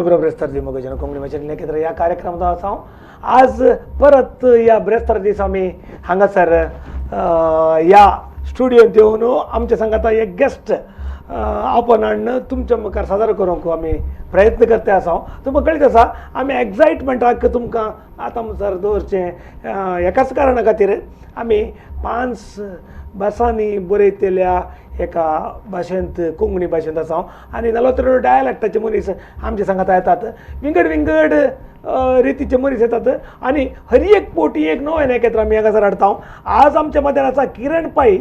देव ब्रेस्तार दी मगो जन कोंकणी भाशेन लेखित ह्या कार्यक्रमांत आसा हांव. आज परत ह्या ब्रेस्तार दीस आमी हांगासर ह्या स्टुडियोंत येवन आमच्या सांगाता एक गेस्ट आपण हाडून तुमच्या मुखार सादर करूंक आमी प्रयत्न करता आसा हांव. तुमकां कळीत आसा आमी एक्सायटमेंटाक तुमकां आतां मुखार दवरचें एकाच कारणा खातीर आमी 5 भासांनी बरयतल्या एका भाशेंत कोंकणी भाशेंत आसा हांव आनी 42 डायलॅक्टाचे मनीस आमच्या सांगाता येतात, विंगड विंगड रितीचे मनीस येतात आनी हर एक पोटी एक नवें एकत्र आमी हांगासर हाडटा. आज आमच्या मध्यान आसा किरण पाई,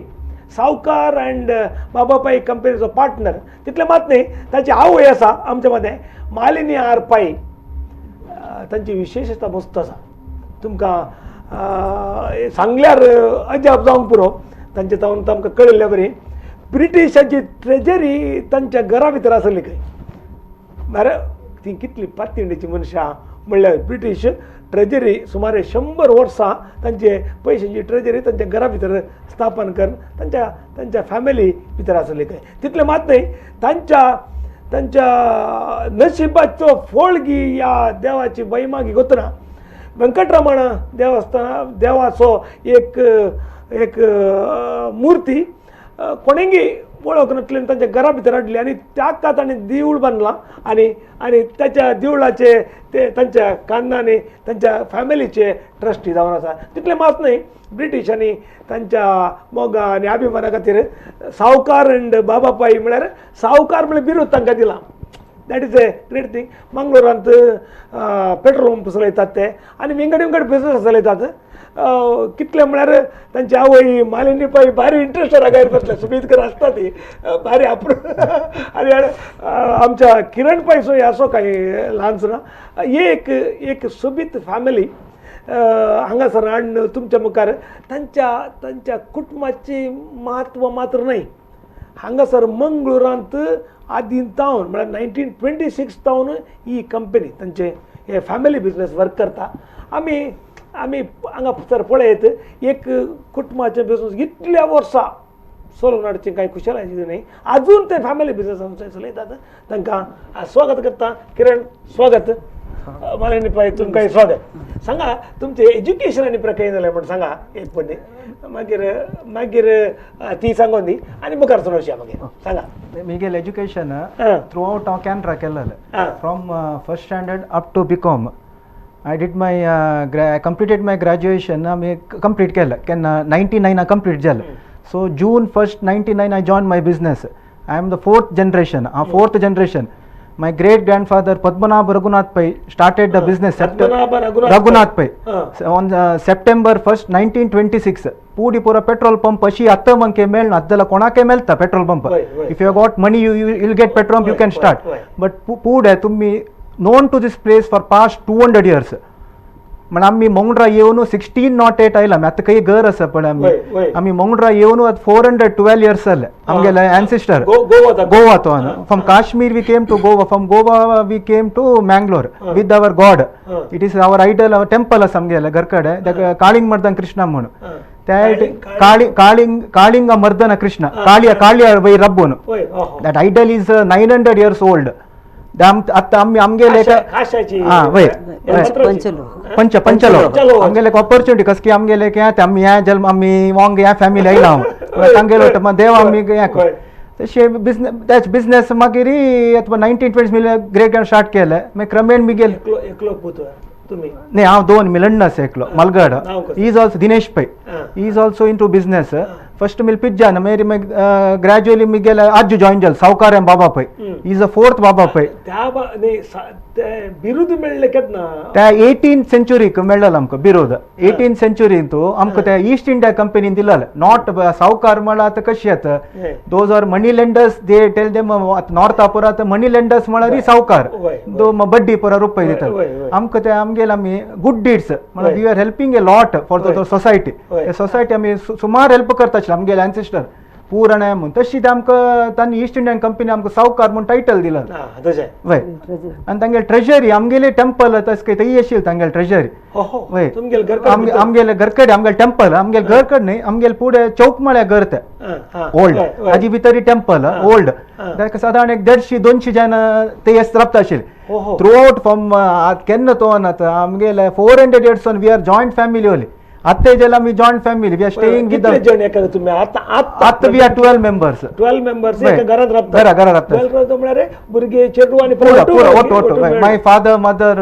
सावकार अँड बाबा पाई कंपनीचो पार्टनर. तितलें मात न्ही, ताची आवय आसा आमच्या मदें मालिनी आर पाई. तांची विशेशता मस्त आसा, तुमकां सांगल्यार अजाप जावंक पुरो. तांचे जावन आमकां कळिल्ले बरी ब्रिटिशांची ट्रेजरी तांच्या घरा भितर आसली खंय. बरें, ती कितली पातयणीची मनशां म्हणल्यार ब्रिटीश ट्रेजरी सुमारे 100 वर्सां तांचे पयशांची ट्रेजरी तांच्या घरा भितर स्थापन करून तांच्या तांच्या फॅमिली भितर आसली खंय. तितलें मात न्ही, तांच्या तांच्या नशिबाचो फोळगी ह्या देवाची महिमा गोतना वेंकटरमण देवस्थान देवाचो एक एक मूर्ती कोणेंगी वळख नासली तांच्या घरा भितर हाडली आनी ताका ताणें देवूळ बांदलां आनी आनी ताच्या देवळाचे ते तांच्या कांदांनी तांच्या फॅमिलीचे ट्रस्टी जावन आसा. तितलें मात न्हय, ब्रिटिशांनी तांच्या मोगा आनी अभिमाना खातीर सावकार अँड बाबा पाई म्हळ्यार सावकार म्हळ्यार बिरूद तांकां दिलां. That is a great thing. मंगळुरांत petrol pump चलयतात ते आनी विंगड विंगड बिजनस चलयतात. कितले म्हळ्यार तांची आवय मालिनी पाई भारी इंट्रस्टेड गायर बसल्या सुबीत कर आसता ती भारी आपण. आनी आमच्या किरण पायचो असो कांय ल्हानसो ना, एक एक सोबीत फॅमिली हांगासर हाडून तुमच्या मुखार तांच्या तांच्या कुटुंबाची म्हत्व मात्र न्हय, हांगासर मंगळुरांत आदीं तावन म्हळ्यार 1926 तावन ही कंपनी तांचे हे फॅमिली बिजनस वर्क करता. आमी आमी हांगा सर पळयत एक कुटुंबाचें बिजनस इतल्या वर्सां चलोवन हाडचें कांय खुशालायचें न्हय, आजून ते फॅमिली बिजनस आमचे चलयतात. तांकां स्वागत करता. किरण स्वागत, मालिनी पाई तुमकांय स्वागत. सांगा तुमचें एज्युकेशन आनी प्रक्रिया जालें म्हण सांगा एक पडली, मागीर मागीर ती सांगोन दी आनी मुखार चलोवया. मागीर सांगा. म्हगेलें एज्युकेशन थ्रू आवट हांव कॅनरा केल्लें, from first standard up to BCom. I did my I completed my graduation आमी कंप्लीट केलें केन्ना 99 कंप्लीट जालें. So June 1, 99 I join my business. I am the 4th generation. हांव 4th generation. My great grandfather Padmanabha Raghunath Pai started the business Raghunath Pai on September 1, 1926. पूडी पुरा petrol pump अशी आतां मंके मेळना, आतां जाल्यार कोणाकय मेळटा petrol pump. If you got money you will get petrol pump, you can start. But पूड तुमी known to this place for past 200 years. म्हण आमी मंगळूरा येवन 1608 आयला. आतां खंय घर आसा पण आमी आमी मंगळूरा येवन आतां 412 इयर्स जाले आमगेले एन्सिस्टर गोवा तो. From Kashmir we came to Goa, from Goa we came to Mangalore with our god. It is our idol, our temple आसा आमगेले घर कडेन, काळिंग मर्दन कृष्णा म्हणून. त्या काळिंग काळिंग मर्दन कृष्ण, काळिया काळिया वय रब्बून. That idol is 900 years old. आतां आमी आमगेले वय पंच पंचलो आमगेले ऑपॉर्च्युनिटी कस की आमगेले आमी ह्या जल्म आमी वांग ह्या फॅमिली आयला हांव तांगेलो देव आमी हें कर तशें बिजनेस त्याच बिजनेस मागीर आतां 1920 मिले ग्रेट ग्रँड स्टार्ट केलें. मागीर क्रमेण मिगेल न्ही हांव 2 मिलण्ण आसा, एकलो Malgad, is also Dinesh Pai, is also into business. First mill पिज्जान मागीर मागीर ग्रॅज्युअली मिगेल आज्जू जॉयन जालो सावकार एम बाबा Pai, is a 4th Baba Pai. बिरूद मेळ्ळें केन्ना? त्या 18th सेंचुरीक मेळ्ळें आमकां बिरूद. 18th सेंचुरींत आमकां त्या ईस्ट इंडिया कंपनीन दिलेलें. Not सावकार म्हळ्यार आतां कशें येता, those are money lenders, they tell them नॉर्था पुरा आतां मनी लेंडर्स म्हळ्यार सावकार, दो बड्डी पुरा रुपये दितात आमकां. ते आमगेले आमी गुड डीड्स म्हळ्यार we are helping a lot for the society. Society आमी सुमार हेल्प करता आमगेले एन्सिस्टर. पूर्ण म्हणून तशी आमकां तांणी ईस्ट इंडियन कंपनी आमकां सावकार म्हूण टायटल दिला. वय आनी तांगेले ट्रेजरी आमगेले टेम्पल तशें थंय आशिल्लें तांगेले ट्रेजरी. वय आमगेले घरकडे आमगेले टेम्पल आमगेले घरकडे न्हय आमगेले पुढे चौक म्हळ्यार घर तें ओल्ड ताजी भितरी टेम्पल ओल्ड ताका सादारण एक 150-200 जन ते राबता आशिल्ले थ्रू आउट फ्रॉम केन्ना तो आतां आमगेले 400 years we are joint family only. आत्ते जेला आमी joint family we are staying with जण एका तुमी आतां we are 12 members. 12 members एका घरांत राबता. घरा घरा राबता. 12 म्हळ्यार भुरगे चेडूं आनी पुरो पुरो ओट ओट. My father mother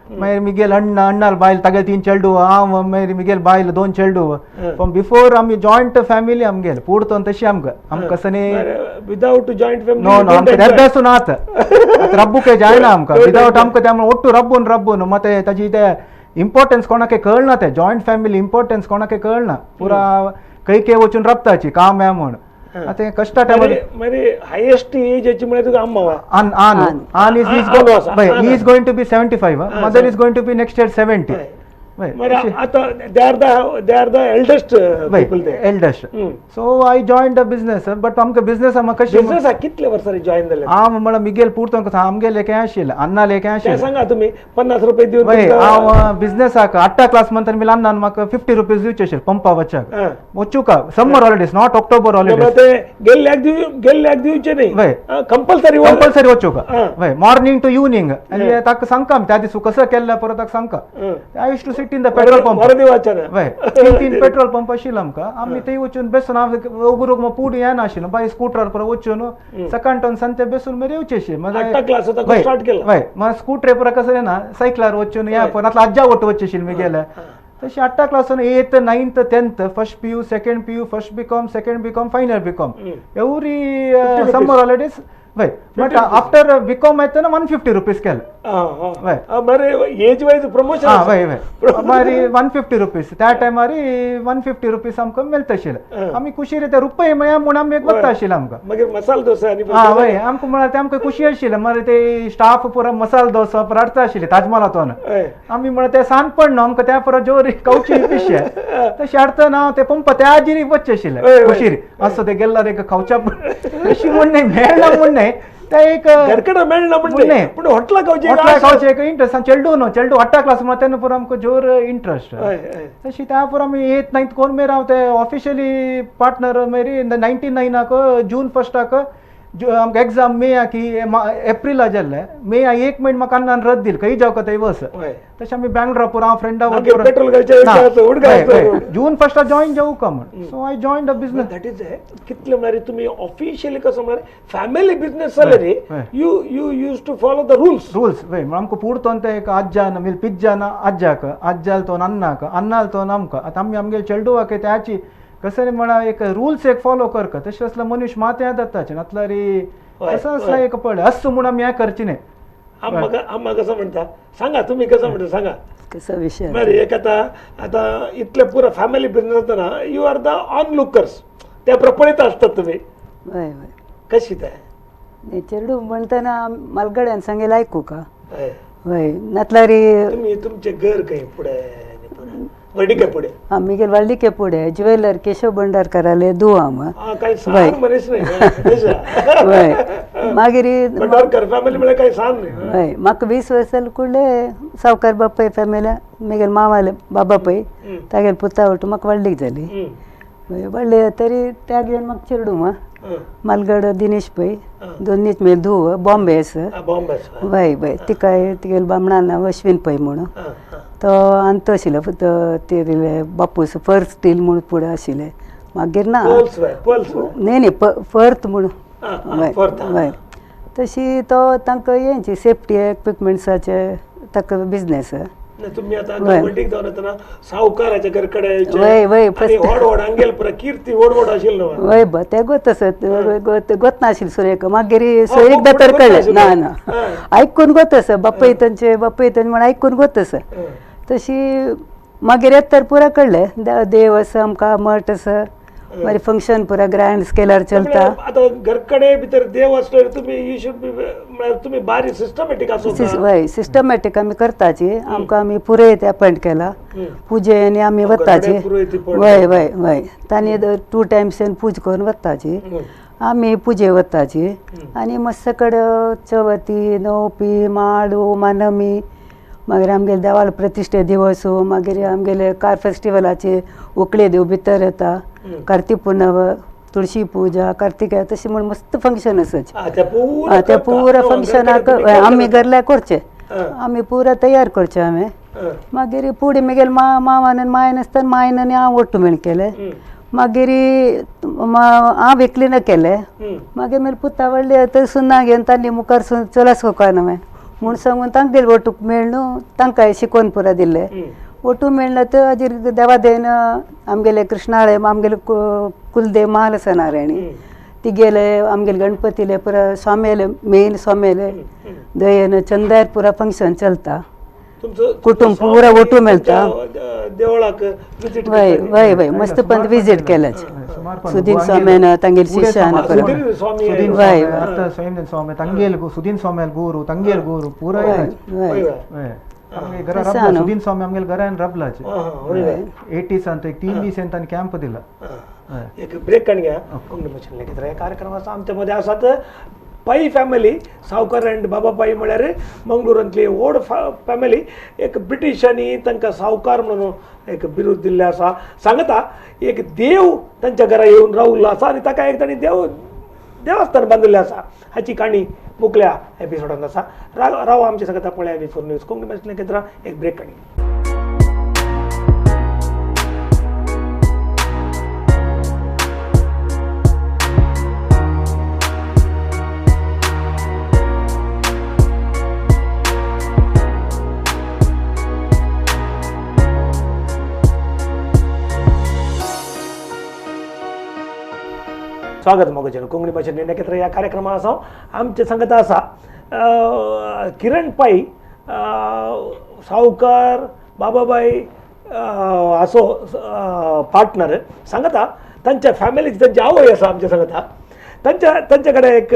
मागीर मिगेल अण्णा अण्णाल बायल तागेले 3 चेडू हांव मागीर मिगेल बायल 2 चेडू. फ्रॉम बिफोर आमी जॉयंट फॅमिली आमगेले पुरतो तशी आमकां आमकां कसं न्ही without joint family no no आमकां रेब्यासून आतां आतां रब्बूक जायना आमकां विदाउट आमकां त्या ಒಟ್ಟು रब्बून रब्बून ಮತ್ತೆ ताजी ते इम्पॉर्टन्स कोणाक कळना ते जॉयंट फॅमिली इम्पॉर्टन्स कोणाक कळना पुरा खंय खंय वचून रबताची काम हें म्हूण आतां कश्टा टायमार मागीर हायेस्ट एज म्हळ्यार तुका अम्मा आन आन आन is is going to be 75, mother is going to be next year 70. आतां they are the eldest people ते eldest. So I join the business but आमकां बिझनेस आमकां कशें बिझनेस कितले वर्सांनी जॉयन जाले? हांव म्हळ्यार मिगेल पुरतो आमगेले हें आशिल्लें अन्नाले हें आशिल्लें. सांगा तुमी 50 रुपये दिवन हांव बिझनेसाक 8 क्लास म्हणटा मिल अन्नान म्हाका 50 रुपीज दिवचे आशिल्ले पंपा वच्चाक वचूका summer holidays not October holidays ते गेल्ल्याक दिवचे न्ही कंपल्सरी कंपल्सरी वचूका वय मॉर्निंग टू इवनिंग आनी ताका सांगता आमी त्या दिसा कसो केल्ल्या परत ताका सांगता. I used to sit in the petrol pump. वय 3 पेट्रोल पंप आशिल्लो आमकां आमी थंय वचून बेसून हांव उगरूक पुडी येना आशिल्लो बाय स्कुटरार परत वचून सकाळटन सांते बेसून मागीर येवचें आशिल्लें. वय मागीर स्कुटरे परत कसं येना सायकलार वचून या परत आज्जा वट वचचें आशिल्लें गेले तशें 8 क्लासान 8th 9th 10th first PU second PU first BCom second BCom final BCom every summer holidays. वय बट आफ्टर बीकॉम येतना 150 रुपीज केले. वय एज वायज प्रमोशन. हां वय वय मागीर 150 रुपीज त्या टायमार 150 रुपीज आमकां मेळटा आशिल्ले. आमी खुशी ते रुपये मेळ्या म्हूण आमी एक वता आशिल्ले आमकां. मागीर मसाला डोसा आनी हां वय आमकां म्हळ्यार ते आमकां खुशी आशिल्ले. मागीर ते स्टाफ पुरा मसाला डोसा परत हाडटा आशिल्ले ताजमहालातून. आमी म्हळ्यार ते सानपण न्हू आमकां त्या परत जोर खावची पिशे तशें हाडटना हांव ते पंप त्या आजीर वचचें आशिल्लें खुशीर असो ते गेल्ला ते खावच्या अशी म्हूण न्हय मेळना म्हूण न्हय ते एक घरकडे मेळना म्हण पूण हॉटेला खावचें हॉटेला खावचें एक इंट्रस्ट. चेडू न्हू चेडू 8 क्लास म्हणल्यार तेन्ना पुरो आमकां जोर इंट्रस्ट. तशी त्या पुरो आमी 8th 9th कोण मेरेन हांव ते ऑफिशियली पार्टनर मागीर 99 जून 1 आमकां एग्जाम मे की एप्रिला जाल्ले मे 1 म्हयनो म्हाका अन्नान रद्द दिली खंय जावका थंय वच. तशें आमी बँगलोरा पुरो हांव फ्रेंडा जून 1 जॉयन जावका म्हण. So I join the business. That is कितले म्हळ्यार तुमी ऑफिशियली कसो म्हळ्यार फॅमिली बिझनेस जाले रे you you use to follow the rules. Rules वय आमकां पुरतोन ते एक आज्जान मागीर पिज्जान आज्जाक आज्जाल तोन अन्नाक अन्नाल तोन आमकां आतां आमी आमगेले चेडवाक त्याची कसं म्हळ्यार एक रुल्स एक फॉलो करका तशें असलो मनीस माथ्या जाता नातल्यार कसो असला एक पळय असो म्हूण आमी हें करचें न्हय. आम्मा कसं म्हणटा सांगा तुमी कसं म्हणटा सांगा कसो विशय बरें एक आतां आतां इतले पुरो फॅमिली बिझनेस आसतना you are the on lookers त्या पळयता आसतात तुमी. वय वय कशी तें चेडू म्हणटना मालगड्यान सांगेल आयकूका वय नातल्यार तुमी तुमचें घर खंय फुडें व्हडलिके पुढे? हां मिगेल व्हडलिके पुढे ज्वेलर केशव भंडारकराले दुवाम. काय मनीस न्हय वय मागीर भंडारकर फॅमिली म्हळ्यार काय सान न्हय. वय म्हाका 20 वर्सां कुडले सावकार बापाय फॅमिली मिगेल मामाले बाबा पय तागेले पुता वटू म्हाका व्हडलीक जाली. वय व्हडले तरी त्या घेवन म्हाका चेडूं मालगड दिनेश पै दोनीच मेल धूव बॉम्बे आसा. वय वय तिका तिगेले बामणा नांव अश्विन पै म्हणून तो अंत आशिल्लो ते बापूस फर्थ स्टील म्हूण फुडें आशिल्लें मागीर ना न्ही न्ही फर्थ म्हूण वय वय तशी तो तांकां हेंची सेफ्टी इक्विपमेंट्साचे ताका बिजनेस. तुमी आतां व्हडलीक जावन येतना सावकाराच्या घरकडे वय वय व्हड व्हड आंगेल कीर्ती व्हड व्हड आशिल्लो. वय ब ते गोत आसत गोत नाशिल्लें सुरेक मागीर एकदां तर कळ्ळें ना ना आयकून गोत आसा बापाय तांचे बापाय तांचे म्हण आयकून गोत आसा. तशी मागीर येत तर पुरा कळ्ळें देव आसा आमकां मठ आसा मागीर फंक्शन पुरा ग्रँड स्केलार चलता. आतां घरकडे भितर देव आसलो तुमी you should be म्हळ्यार तुमी बारी सिस्टमॅटीक आसो. वय सिस्टमॅटीक आमी करताची. आमकां आमी पुरोयत अपॉयंट केला पुजे आनी आमी वताची. वय वय वय तांणी 2 टायम्स पूज करून वताची. आमी पुजे वताची आनी मस्त कडेन चवथी नवपी माडू मानमी मागीर आमगेले देवाल प्रतिश्ठे दिवस मागीर आमगेले कार फेस्टिवलाचे उकळे देव भितर येता कार्तीक पुनव तुळशी पुजा कार्तिक तशें म्हूण मस्त फंक्शन आसाच. ते पुरा फंक्शनाक आमी घरल्या करचे आमी पुरा तयार करचे हांवें. मागीर फुडें म्हगेले मावान आनी मायन आसतना मायन आनी हांव ओट्टू मेळ केलें. मागीर हांव एकली न केलें. मागीर मागीर पुता व्हडले तर सुना घेवन तांणी मुखार चलास कोकान हांवें म्हूण सांगून तांकां ओटूक मेळ न्हू तांकां शिकोवन पुरा दिल्लें. ओटू मेळ्ळें तर हाजेर देवादेन आमगेले कृष्णाळे आमगेले कुलदेव महालसनारायणी तिगेले आमगेले गणपतीले पुरा स्वाम्याले मेन स्वाम्याले दयेन चंदार पुरा फंक्शन चलता. कुटुंब पुरा ओटू मेळटा. देवळाक वय वय वय मस्त पण विजीट केल्याच सुदीन स्वाम्यान तांगेले शिष्यान वय स्वामी तांगेल सुदीन स्वाम्याल गुरू तांगेल गुरू पुरा सुदीन स्वामी आमगेले घरान रबलाचे 80s अंत एक 3 दीस तांणी कॅम्प दिला. एक ब्रेक काढून घ्या. कोंकणी भाशेन लेगीत हे कार्यक्रम आसा आमच्या मध्ये आसात पै फॅमिली सावकार अँड बाबा पै म्हळ्यार मंगळुरांतली व्हड फॅमिली. एक ब्रिटिशांनी तांकां सावकार म्हणून एक बिरूद दिल्लें आसा. सांगता एक देव तांच्या घरा येवन रावल्लो आसा आनी ताका एक तांणी देव देवस्थान बांदिल्लें आसा. हाची काणी मुकल्या एपिसोडान आसा. राव आमच्या सांगता पळया V4 news Konkani भाशेन लेगीत एक ब्रेक काणी. स्वागत मोगजन कोंकणी भाशेन निर्णय ह्या कार्यक्रमा आसा. आमचे सांगता आसा किरण पै सावकार बाबाबाई असो पार्टनर सांगता. तांच्या फॅमिलीची तांची आवय आसा आमच्या सांगता. तांच्या तांचे कडेन एक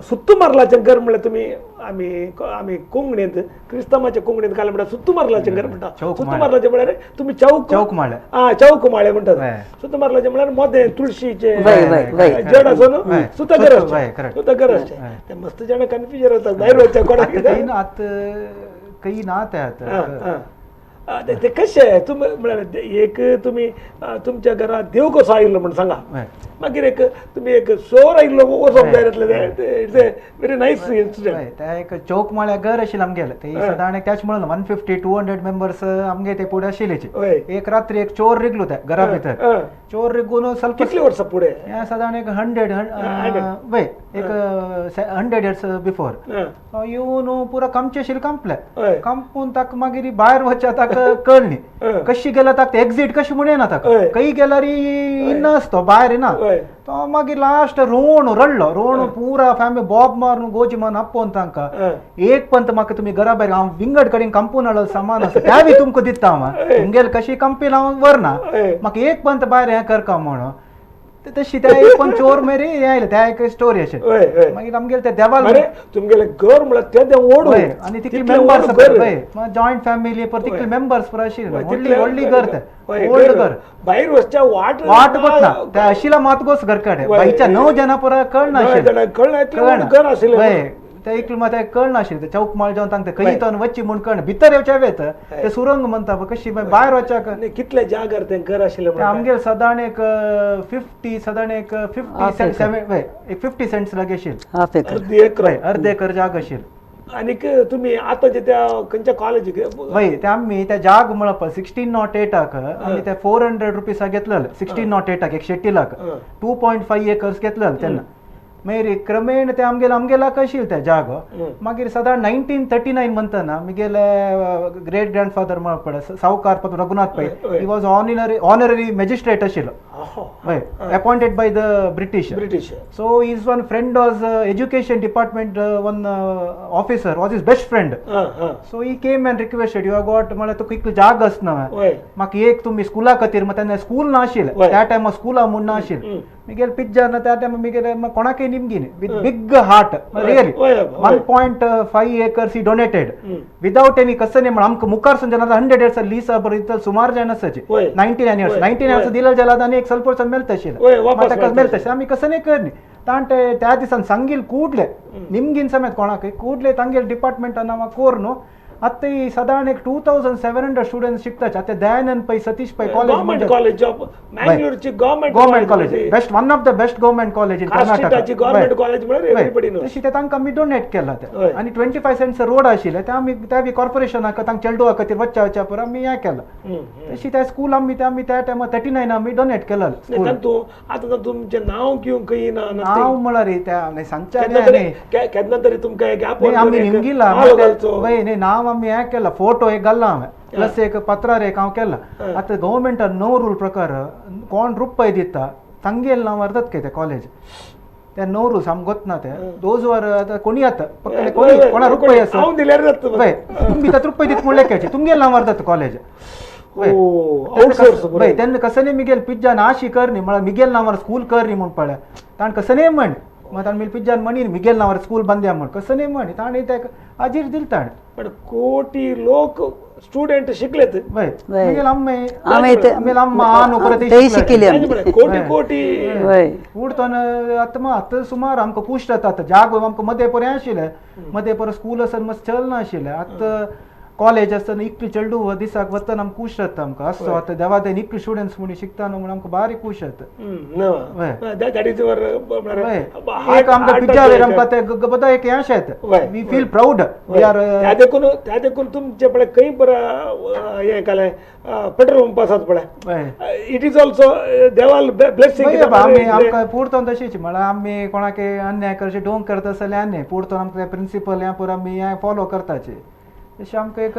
सुत्तू मारलाचें घर म्हणल्यार तुमी आमी आमी कोंकणींत क्रिस्तांवाच्या कोंकणींत काल म्हणटा सुत्तू मारलाचें घर म्हणटा. सुत्तू मारलाचें म्हळ्यार तुमी चौक चौक माळे आं चौक माळे म्हणटात. सुत्तू मारलाचें म्हळ्यार मोदें तुळशीचें जड आसा न्हू सुता घर आसचें सुता घर आसचें तें मस्त जाणां कन्फ्युजन जाता भायर वचचें कोणाक काही ना ते आतां ते कशें तुमी म्हळ्यार एक तुमी तुमच्या घरात देव कसो आयिल्लो म्हण सांगा. मागीर एक तुमी एक चोर आयिल्लो वचोंक जाय जातलें. It's a very nice incident. ते एक चौक माळ्या घर आशिल्लें आमगेलें ते सदां त्याच म्हणून 150-200 मेंबर्स आमगे ते फुडें आशिल्लेचे. एक रात्री एक चोर रिगलो त्या घरा भितर. चोर रिगून ಸ್ವಲ್ಪ कितली वर्सां फुडें हें सादारण एक 100 वय एक 100 इयर्स बिफोर येवन पुरा कामचें आशिल्लें कांपलें. कांपून ताका मागीर भायर वचच्या ताका कळ्ळी कशी गेला ताका एक्झीट कशी म्हण येना ताका खंय गेल्यार इन्ना आसतो भायर येना. तो मागीर लास्ट रोण रडलो रोण पुरा फॅमिली बॉब मारून गोजी मारून आपोवन तांकां एक पंत म्हाका तुमी घरा भायर हांव विंगड कडेन कंपून हाडलो सामान आसा त्या बी तुमकां दिता हांव तुमगेले कशी कंपील हांव व्हरना म्हाका एक पंत भायर हें करका म्हणून तशी त्या एक पण चोर मेरी हें आयलें त्या एक स्टोरी अशें. मागीर आमगेले ते देवाल तुमगेले घर म्हळ्यार तें व्हड आनी तितले मेंबर्स जॉयंट फॅमिली पर तितले मेंबर्स पुरा आशिल्ले व्हडली व्हडली घर तें व्हड घर भायर वचच्या वाट वाट वतना त्या आशिल्ला मात गोस घर कडेन बायच्या 9 जाणां पुरा कळना कळना घर आशिल्लें ते एकले मात कळनाशिल्लें चौक माळ जावन तांकां खंय तो वच्ची म्हूण कळना भितर येवच्या वेत ते सुरंग म्हणटा कशी भायर वच्याक कितले जागर तें घर आशिल्लें आमगेले सादारण एक 50 सादारण एक 50 एक 50 सेंट्स लागी आशिल्लें अर्द एकर जाग आशिल्लें. आनीक तुमी आतां जे त्या खंयच्या कॉलेजीक वय ते आमी त्या जाग म्हणप 1608 आमी ते 400 रुपीसा घेतलेले 1608 एक शेट्टीलाक 2.5 एकर्स घेतलेले तेन्ना. मागीर क्रमेण ते आमगेले आमगेला कशील ते जागो मागीर सादारण 1939 म्हणतना मिगेले ग्रेट ग्रँड फादर म्हणपड Savkar Padma Raghunath Pai he was honorary magistrate आशिल्लो हय appointed by the British. So his one friend was education department one officer was his best friend. So he came and requested you have got म्हळ्यार तुका इतलो जाग आसना म्हाका एक तुमी स्कुला खातीर मग तेन्ना स्कूल नाशिल्लें त्या टायमार स्कुला म्हूण नाशिल्लें मिगेल पिज्जान त्या टायमार मिगेले कोणाकय निमगीन with big heart really 1.5 acres he donated without any कसने म्हण आमकां मुखार सून जेन्ना 100 इयर्स लीस बरयता सुमार जाण आसाची 99 इयर्स 19 इयर्स दिले जाल्यार आनी एक ಸ್ವಲ್ಪ मेळता आशिल्लें ताका मेळता आशिल्लें आमी कसने करनी ताण त्या दिसान सांगील ಕೂಡ್ಲೆ निमगीन समेत कोणाकय ಕೂಡ್ಲೆ तांगेले डिपार्टमेंटान हांव कोर न्हू आतां ही सादारण एक 2700 स्टुडंट्स शिकताचे आतां Dayanand Pai Satish Pai college government college of मँगलोरची government college best one of the best government college in Karnataka government college म्हळ्यार एवरीबडी नो तशी ते तांकां आमी डोनेट केला ते आनी 25 सेंट्स रोड आशिल्ले ते आमी त्या बी कॉर्पोरेशनाक तांकां चेडवा खातीर वच्च्या वच्च्या पर आमी हें केलां तशी त्या स्कूल आमी ते आमी त्या टायमार 39 आमी डोनेट केला आतां तुमचें नांव घेवंक खंय ना नांव म्हळ्यार त्या सांगच्या केन्ना तरी तुमकां आमी निमगिला न्ही नांव आमी हें केला फोटो एक घाल्ला हांवें प्लस एक पत्रार एक हांव केला आतां गव्हर्मेंटान नो रूल प्रकार कोण रुपय दिता तांगेल नांव अर्दत काय ते कॉलेज ते नो रूल्स आमकां गोत ना ते those वर आतां कोणी आतां कोणी कोणा रुपय आसा हय तुमी दितात रुपय दित म्हणल्यार खेळचे तुमगेल नांव अर्दत कॉलेज हय तेन्ना कसने मिगेल पिज्जान आशी कर न्ही म्हळ्यार मिगेल नांवार स्कूल कर न्ही म्हूण पळय ताण कसने म्हण मग ताणें मिल पिज्जान म्हणी मिगेल नांवार स्कूल बांदया म्हण कसने म्हणी ताणें तेका हाजीर दिल ताणें पण कोटी लोक स्टुडंट शिकलेत मिगेल आम्मे आमेल अम्मा आनु परत शिकले कोटी कोटी उडतन आतां मग आतां सुमार आमकां खूश जाता आतां जागो आमकां मदें पर्यंत आशिल्लें मदें परत स्कूल आसन मस्त चलना आशिल्लें आतां कॉलेज आसतना इतली चेडू दिसाक वतना आमकां खूश जाता आमकां असो आतां देवादयेन इतली स्टुडंट्स म्हूण शिकता न्हू म्हूण आमकां बारीक खूश जाता. एक आमकां पिज्जावेर आमकां ते बदा एक हें अशें येता we feel proud we are. त्या देखून तुमचे पळय खंय बरें हें केलें पेट्रोल पंप आसात पळय it is also देवाल ब्लेसिंग. आमी आमकां पुरतोन तशीच म्हळ्यार आमी कोणाक अन्याय करचे डोंग करता जाल्यार अन्याय पुरतोन आमकां प्रिंसिपल हें पुरो आमी हें फॉलो करताचे तशें आमकां एक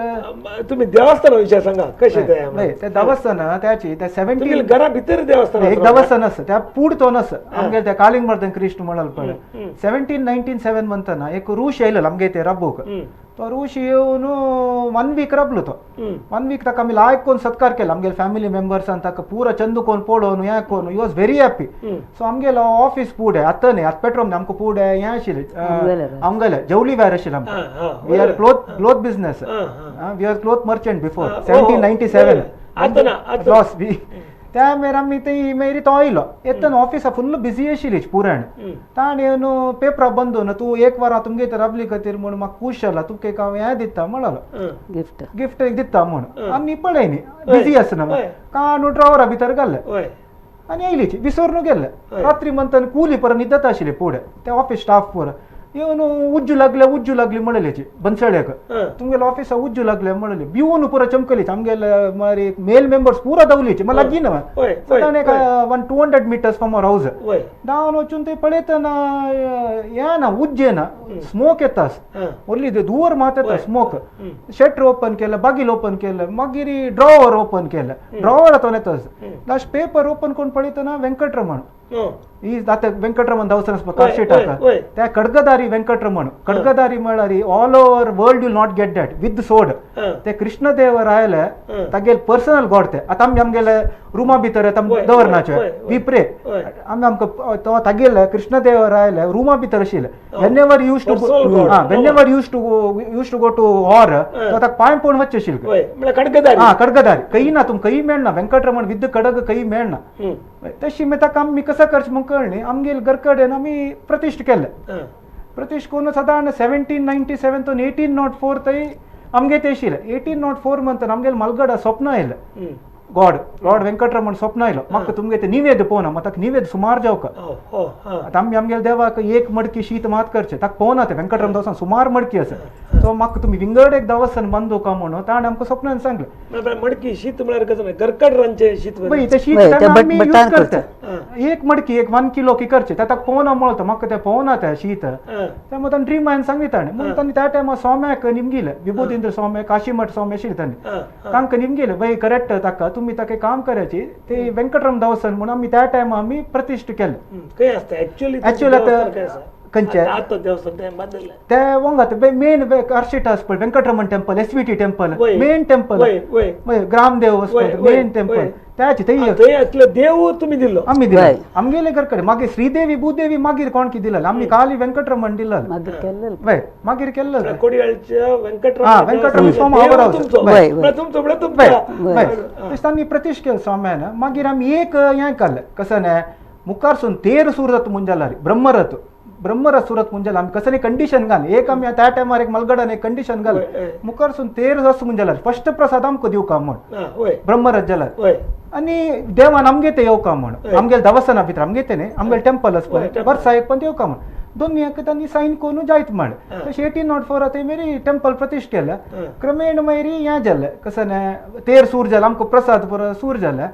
तुमी देवस्थाना विशय सांगा कशें तें तें देवस्थान त्याची ते 17 घरा भितर देवस्थान एक देवस्थान आसा त्या पुडतोन आसा आमगे ते कालिंगमर्दन कृष्ण म्हळ्यार पळय 1797 म्हणतना एक रूश येयलो आमगे ते रबूक तो रूश येवन 1 वीक रबलो तो 1 वीक ताका आमी लायक कोन्न सत्कार केलो आमगेले फॅमिली मेंबर्सान ताका पुरो चंदू कोन पळोवन हें कोन्न he was very happy. So आमगेलो ऑफीस पुडे आतां न्ही आतां पेट्रोल आमकां पुडे हें आशिल्लें आमगेलें जेवली वेर आशिल्लें आमकां we are cloth business we are cloth merchant before 1797 loss B त्या मागीर आमी ती मागीर तो आयलो येतना ऑफिसा फुल्ल बिजी आशिल्ली पुराण ताणें येवन पेपरा बंदून तूं एक वरां तुमगे राबली खातीर म्हूण म्हाका खूश जाला तुका एक हांव हें दिता म्हणलो गिफ्ट गिफ्ट एक दिता म्हूण आनी पळय न्ही बिजी आसना कानू ड्रॉवरा भितर घाल्लें आनी येयलीची विसरून गेल्ले रात्री म्हणतना कुली परत न्हिदत आशिल्ली फुडें ते ऑफिस स्टाफ पुरो येवन उज्जू लागले उज्जू लागली म्हणलेची बनसळ्याक तुमगेले ऑफिसा उज्जू लागले म्हणले भिवून पुरो चमकलीच आमगेले मागीर मेल मेंबर्स पुरो धांवलीचे मागीर लागीं ना सादारण एक 100-200 मिटर्स फ्रॉम our house धांवन वचून ते पळयतना हें ना उज्ज येना स्मोक येता व्हडली धुंवर मात येता स्मोक शटर ओपन केलं बागील ओपन केलं मागीर ड्रॉवर ओपन केलं ड्रॉवर आतां येता लास्ट पेपर ओपन करून पळयतना वेंकटरमण ही आतां वेंकटरमण देवस्थान आसा कार्शिटाक त्या खडगदारी वेंकटरमण खडगदारी म्हळ्यार all over world you not get that with sword ते कृष्णदेवरायले तागेले पर्सनल गॉड ते आतां आमी आमगेले रुमा भितर आमी दवरनाचे we pray आमी आमकां तो तागेले कृष्णदेवरायले रुमा भितर आशिल्ले whenever use to whenever use to go to war तो ताका पांय पळोवन वचचें आशिल्लें खडगदारी आं खडगदारी खंय ना तुमकां खंय मेळना वेंकटरमण विद खडग खंय मेळना तशी मागीर ताका आमी कसो करचें म्हूण कळ्ळें आमगेले घर कडेन आमी प्रतिश्ठ केलें प्रतिश्ठ करून सादारण 1797 तो 1804 थंय आमगे ते आशिल्लें 1804 म्हणतना आमगेले मालगडा स्वप्न आयलें गॉड लॉर्ड वेंकटरमण स्वप्न आयलो म्हाका तुमगे ते निवेद पळोवना म्हाका ताका निवेद सुमार जावका आतां आमी आमगेले देवाक एक मडकी शीत मात करचें ताका पळोवना तें वेंकटरमण देवस्थान सुमार मडकी आसा सो म्हाका तुमी विंगड एक देवस्थान बांदूका म्हणून ताणें आमकां स्वप्नान सांगलें मडकी शीत म्हळ्यार कशें गरकड रांदचें शीत पळय तें शीत आमी यूज करता एक मडकी एक 1 किलो की करचे ताका पोवना मळतो म्हाका तें पोवना तें शीत त्यामुळे ताणें ड्रीम सांगली ताणें म्हणून तांणी त्या टायमार स्वाम्याक निमगिले विबुधेंद्र स्वामी काशीमठ स्वामी आशिल्ले तांणी तांकां निमगिले बाई करेक्ट ताका तुमी ताका काम करायची ते वेंकटराम दावसन म्हणून आमी त्या टायमार आमी प्रतिश्ठा केलें. खंय आसता एक्चुअली? एक्चुअली आतां खंयचें ते वंगात मेन कार्शिट आसा पळय Venkataraman temple SVT temple main temple ग्रामदेव main temple त्याचे थंय देव तुमी दिल्लो आमी दिलो आमगेले घर कडेन. मागीर श्रीदेवी भूदेवी मागीर कोण की दिलें आमी खाली वेंकटरमण दिल्लो वय मागीर केल्लो वेंकटरमण स्वामी तशें तांणी प्रतिश्ठा केलें स्वाम्यान. मागीर आमी एक हें काडलें कसं न्हय मुखारसून तेर सुरत मुंजालारी ब्रह्मरथ ब्रह्मरथ सुरत मुंजाल आमी कसली कंडिशन घाल एक आमी त्या टायमार एक मलगडान एक कंडिशन घाल मुखारसून तेर जस मुंजालार फर्स्ट प्रसाद आमकां दिवका म्हण ब्रह्मरथ जाल्यार आनी देवान आमगे ते येवका म्हण आमगेले देवस्थाना भितर आमगे ते न्ही आमगेले टेम्पल आसा पळय वर्सा एक पण येवका म्हण दोन्ही एक तांणी सायन करून जायत म्हण तशें 1804 थंय मेरी टेम्पल प्रतिश्ठा केलें. क्रमेण मागीर हें जालें कसं न्हय तेर सूर जालें आमकां प्रसाद बरो सूर जालें.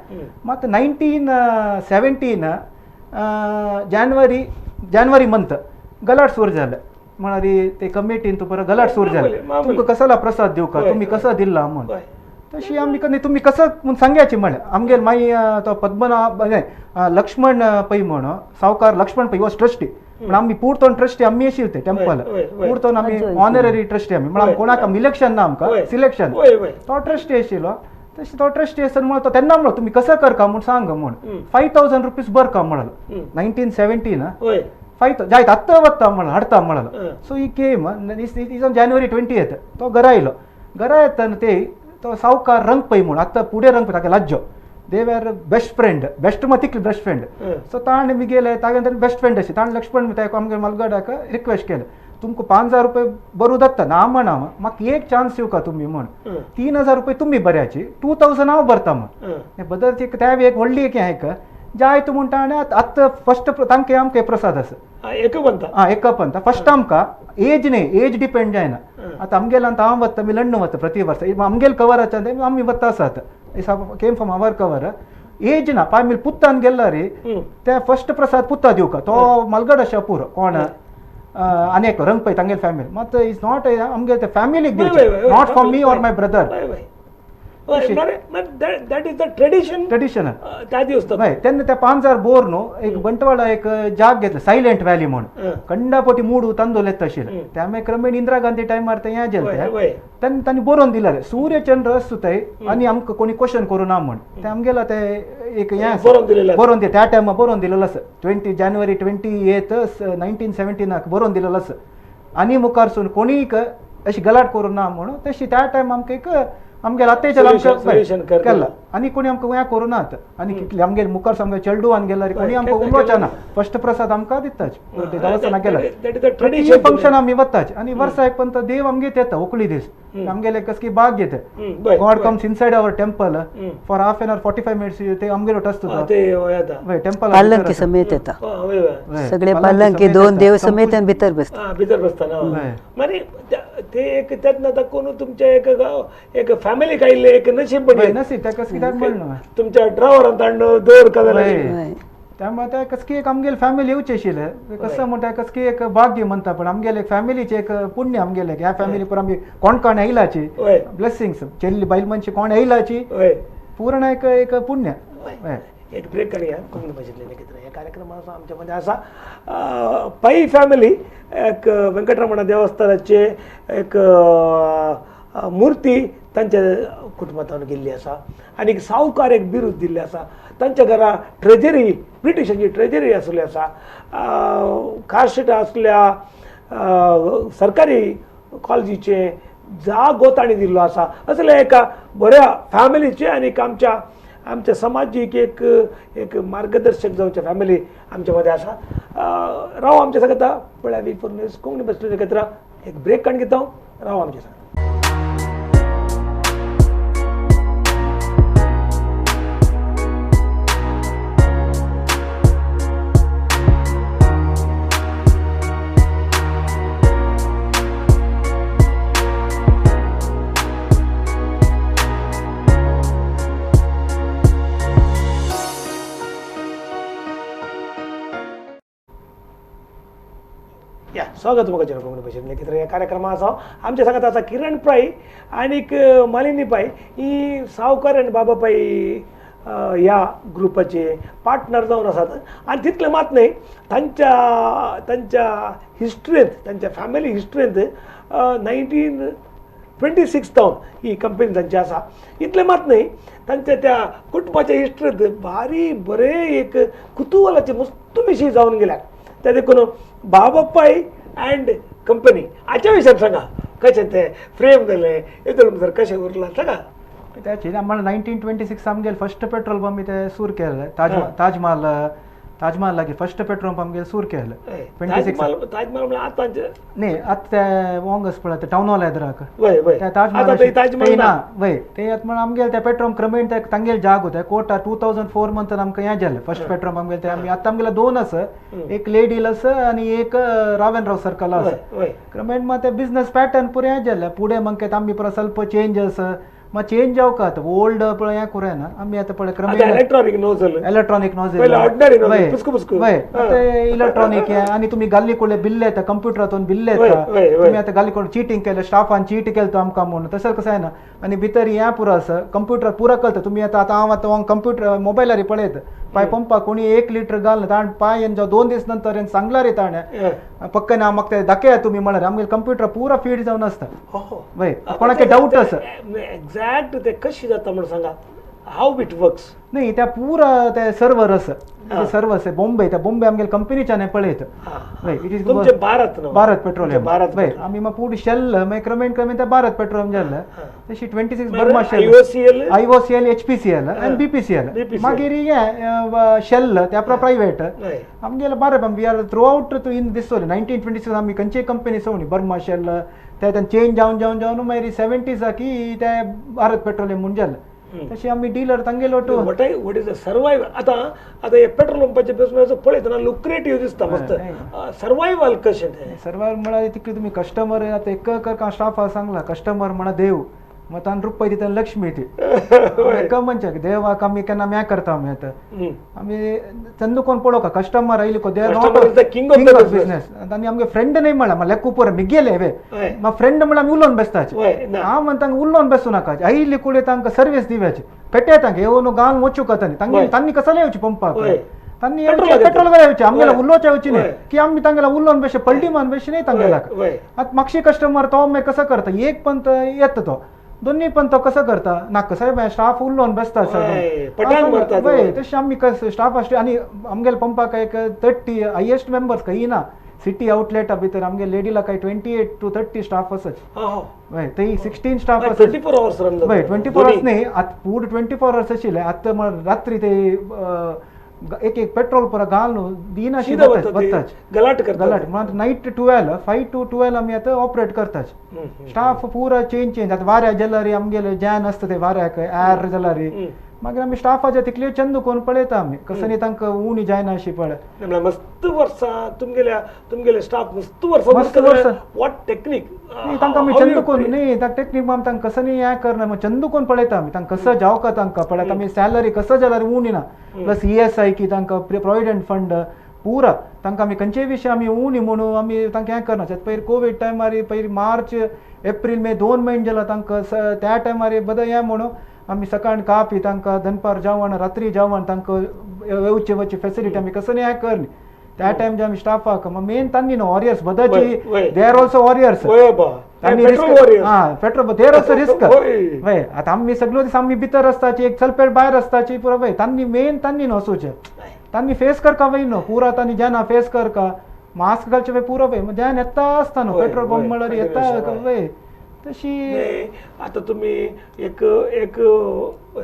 मात 1917 जानेवारी जानेवारी मंथ गलाट सूर जालें म्हळ्यार ते कमिटीन तूं परत गलाट सूर जालें तुमकां कसला प्रसाद दिवका तुमी कसो दिल्ला म्हण तशी आमी तुमी कसो म्हूण सांगयाची म्हणलें आमगेर मागीर तो पद्मनाभ लक्ष्मण पै म्हण सावकार लक्ष्मण पै वॉज ट्रस्टी म्हण आमी पुर्तोन ट्रस्टी आमी आशिल्ले ते टेम्पल पुर्तोन आमी ऑनररी ट्रस्टी आमी म्हण कोणाक आमी इलेक्शन ना आमकां सिलेक्शन तो ट्रस्टी आशिल्लो तशें तो ट्रस्टी आसतना म्हणलो तो तेन्ना म्हणलो तुमी कसो करका म्हूण सांग म्हूण 5000 रुपीज बरका म्हणलो 1917 5 जायत आत्तां वता म्हणलो हाडता म्हणलो. So he came is on January 20 तो घरा आयलो घरा येतना ते तो सावकार रंग पै म्हूण आतां फुडें रंग पै ताका लाज्जो they were best friend best मतिकली best friend. So ताणें मिगेले तागेले ताणें बेस्ट फ्रेंड अशें ताणें लक्ष्मण ताका आमगे मलगडाक रिक्वेस्ट केलें तुमकां 5000 रुपये बरू दत्ता ना म्हणा म्हाका एक चान्स दिवका तुमी म्हण 3000 रुपये तुमी बऱ्याची 2000 हांव भरता म्हण बदल त्या एक व्हडली एक हें जायत म्हूण ताणें आतां फर्स्ट तांकां आमकां प्रसाद आसा एक पंता आं एक पंता फर्स्ट आमकां एज न्ही एज डिपेंड जायना आतां आमगेल्यान आतां हांव वता आमी लंडन वता प्रति वर्सा आमगेले कवराच्यान आमी वता आसात came from our cover age ना पाय आमी पुत्तान गेल्ला रे ते फर्स्ट प्रसाद पुत्ता दिवका तो मलगड आसा पुरो कोण आनी एक रंग पळय तांगेले फॅमिली मात is not आमगेले ते फॅमिलीक दिवचें not for me or my brother. That is the tradition tradition त्या दिवस हय तेन्ना त्या 5000 बोर न्हू एक बंटवाळा एक जाग घेतलो सायलेंट व्हॅली म्हूण कंडापोटी मूड तांदूळ येता आशिल्ले त्या मागीर क्रमेण इंदिरा गांधी टायमार ते हें जेल तेन्ना तांणी बरोवन दिलें सूर्यचंद्र आसता थंय आनी आमकां कोणी क्वेश्चन करूं ना म्हूण ते आमगेलो ते एक हें बरोवन दिलेलें बरोवन दिलें त्या टायमार बरोवन दिलेलो आसा 20 जानेवारी 28 1917 बरोवन दिलेलो आसा आनी मुखारसून कोणीक अशी गलाट करूं ना म्हणून तशी त्या टायम आमकां एक आमगेले आतांच्या आमकां केला आनी कोणी आमकां हें करूं नात आनी कितले आमगेले मुखार सामकें चेडवान गेल्यार कोणी आमकां उलोवचें ना फर्स्ट प्रसाद आमकां दिताच देवस्थानाक गेल्यार फंक्शन आमी वताच आनी वर्सा एक पण देव आमगेर येता होकली दीस आमगेले कसली बाग घेता God comes inside our temple for half an hour 45 minutes ते आमगेर आसता टेम्पल पालंकी समेत येता सगळे पालंकी दोन देव समेत भितर बसता भितर बसता मागीर ते एक तेन्ना दाखोवन तुमच्या एक एक फॅमिलीक आयिल्लें एक नशीब नसीब त्या कसं कित्याक म्हणून तुमच्या ड्रायव्हरान ताणें दवर का त्यामुळे त्या कसकी एक आमगेले फॅमिली येवचें आशिल्लें कसं म्हणटा कसकी एक भाग्य म्हणटा पण आमगेले एक फॅमिलीचें एक पुण्य आमगेले ह्या फॅमिली पुरा आमी कोण कोण येयलाची ब्लेसिंग्स चेल्ली बायल मनशी कोण येयलाची पूर्ण एक एक पुण्य. एक ब्रेक काडया कोंकणी भाशेंतल्यान एकत्र ह्या कार्यक्रमाचो आमच्या मदें आसा पै फॅमिली एक वेंकटरमण देवस्थानाचे एक मूर्ती तांच्या कुटुंबांत गेल्ली आसा आनी सावकार एक बिरूद दिल्लें आसा तांच्या घरा ट्रेजरी ब्रिटिशांची ट्रेजरी आसली आसा कार्शिटां आसल्या सरकारी कॉलेजीचे जागो तांणी दिल्लो आसा असल्या एका बऱ्या फॅमिलीचे आनी आमच्या आमच्या समाजीक एक एक मार्गदर्शक जावच्या फॅमिली आमच्या मदें आसा. राव आमच्या सांगता पळया V4 news Konkani भाशेंतल्यान एकत्र एक ब्रेक काडून घेता राव आमच्या सांगता. या स्वागत तुमकां जेन्ना कोंकणी भाशेन लेगीत ह्या कार्यक्रमा आसा आमच्या सांगात आसा किरण पै आनीक मालिनी पै ही सावकार आनी बाबा पै ह्या ग्रुपाचे पार्टनर जावन आसात. आनी तितलें मात न्हय, तांच्या तांच्या हिस्ट्रींत, तांच्या फॅमिली हिस्ट्रींत 1926 जावन ही कंपनी तांची आसा. इतलें मात न्हय, तांच्या त्या कुटुंबाच्या हिस्ट्रींत भारी बरें एक कुतुहलाचे मस्त विशय जावन गेल्यात. त्या देखून बाबा पै अँड कंपनी हाच्या विशयान सांगा, कशें तें फ्रेम जालें, येदोळ भितर कशें उरलां सांगा. त्याची आम्हाला 1926 आमगेले फर्स्ट पेट्रोल पंप इथे सूर केले, ताजमहाल ताजमहाल लागी फर्स्ट पेट्रोल पंप गेले सूर केले 26. ताजमहाल म्हळ्यार आतां न्ही आतां ते वोंगस पळय ते टावन हॉल एदराक ताजमहाल ना वय ते आतां म्हण आमगेले ते पेट्रोल क्रमेण ते तांगेले जागो ते कोटा 2004 मंथान आमकां हें जालें फर्स्ट पेट्रोल पंप गेले. ते आमी आतां आमगेले दोन आसा, एक लेडील आसा आनी एक रावेंद्रराव सर्कल आसा. क्रमेण मात ते बिजनस पॅटर्न पुरो हें जालें. फुडें मागीर आमी परत ಸ್ವಲ್ಪ चेंज आसा, मग चेंज जावका आतां ओल्ड पळय हें करूं ना आमी आतां पळय क्रमेण इलेक्ट्रॉनीक नोजल, इलेक्ट्रॉनीक नोजल वय आतां इलेक्ट्रॉनीक आनी तुमी गाल्ली कडले बिल्ल येता कंप्युटरातून बिल्ल येता, तुमी आतां गाल्ली कडून चिटींग केलें, स्टाफान चीट केलें तो आमकां म्हणून तशें कसं जायना. आनी भितर हें पुरो आसा कंप्युटर पुरो कळटा तुमी आतां आतां हांव आतां कंप्युटर मोबायलार पळयता पांय पंपाक कोणी 1 लिटर घालना ताणें पांय जावं 2 दीस नंतर सांगला रे ताणें पक्कन हांव म्हाका तें दाखया तुमी म्हळ्यार आमगेले कंप्युटर पुरो फीड जावन आसता वय. कोणाक डावट आसा एक्झॅक्ट ते कशी जाता म्हणून सांगा, how it works. न्ही त्या पुरा ते सर्वर आसा, सर्वर आसा बॉम्बे, त्या बॉम्बे आमगेले कंपनीच्यान पळयता वय. It is Bharat, Bharat petroleum वय. आमी मागीर पूर्ण शेल मागीर क्रमेण क्रमेण ते भारत पेट्रोलियम जालें. तशी 26 Burma Shell, IOCL, HPCL आनी BPCL, मागीर हें शेल त्या प्रायवेट आमगेले Bharat. We are throughout in this 1926 आमी खंयचीय कंपनी सोडली बर्मा शेल ते चेंज जावन जावन जावन मागीर 70s ते भारत पेट्रोलियम म्हूण जालें. तशी आमी डीलर तांगेलो टू what is survival. आतां आतां हे पेट्रोल पंपाचे बिजनेस पळयतना लुक्रेटीव दिसता मस्त, सर्वायवल कशें तें? सर्वायवल म्हळ्यार तितले तुमी कस्टमर आतां एक स्टाफ सांगला कस्टमर म्हणा देव, मग तान रुपय दिता लक्ष्मी ती एका मनशाक देवाक आमी केन्ना म्या करता आमी आतां आमी चंदू कोण पळोवका कस्टमर आयले को they are king of business. आनी आमगे फ्रेंड न्ही म्हळ्यार म्हाका लेखू पुरो मिगेले वे मा फ्रेंड म्हळ्यार आमी उलोवन बेसताचे. हांव म्हणटा तांकां उलोवन बेसूं नाका, आयिल्ली कुडे तांकां सर्वीस दिवयाची पेटे तांकां येवन गांव वचूंक तांणी तांगे तांणी कसले येवची पंपाक, तांणी पेट्रोल घालून येवचें, आमगेले उलोवचें येवची न्ही की आमी तांगेला उलोवन बेशे पलटी मान बेशे न्ही तांगेल्याक. आतां मागशी कस्टमर तो मागीर कसो करता, एक पंत येता तो दोन्ही पण तो कसो करता नाका साहेब स्टाफ उलोवन बेसता साहेब वय. तशें आमी स्टाफ आसले आनी आमगेले पंपाक एक 30 हायेस्ट मेंबर्स खंय ना सिटी आउटलेटा भितर आमगे लेडीला काय 28 to 30 staff आसाच वय. थंय 16 स्टाफ आसा 24 आवर्स रन वय. 24 आवर्स न्ही आतां पूर्ण 24 आवर्स आशिल्ले. आतां रात्री ते एक एक पेट्रोल पुरो घालून दिनाशी वताच गलाट करता गलाट म्हणून नायट 12 5 to 12 आमी आतां ऑपरेट करताच. स्टाफ पुरो चेंज चेंज आतां वाऱ्या जाल्यार आमगेले जॅन आसता ते वाऱ्याक एर जाल्यार मागीर आमी स्टाफाचे तितले चंद कोण पळयता आमी कसं न्ही तांकां उणी जायना अशी पळय. मस्त वर्सां तुमगेल्या तुमगेले स्टाफ मस्त वर्सां मस्त वर्सां what technique न्ही तांकां आमी चंद कोण न्ही तांकां टेक्नीक आमी तांकां कसं न्ही हें करना चंद कोण पळयता आमी तांकां कसं जावका तांकां पळयता आमी सॅलरी कसं जाल्यार उणी ना प्लस ESI की तांकां प्रोविडंट फंड पुरा तांकां आमी खंयचेय विशय आमी उणी म्हणून आमी तांकां हें करना. पयर कोवीड टायमार पयर मार्च एप्रील मे 2 म्हयने जाला तांकां त्या टायमार बरें हें म्हणून आमी सकाळ कापी तांकां दनपार जेवण रात्री जेवण तांकां येवचे वचचे फेसिलिटी आमी कसं न्ही हें करनी त्या टायम जे आमी स्टाफाक मेन तांणी न्हू warriors बदाची they are also warriors हां petrol they are also risk वय. आतां आमी सगळ्यो दीस आमी भितर आसताची एक चलपेट भायर आसताची पुरो वय तांणी मेन तांणी न्हू वचूचें तांणी फेस करका वय न्हू पुरा तांणी जेन्ना फेस करका मास्क घालचे वय पुरो वय जेन्ना येता आसता न्हू पेट्रोल पंप म्हळ्यार येता वय. तशी आतां तुमी एक एक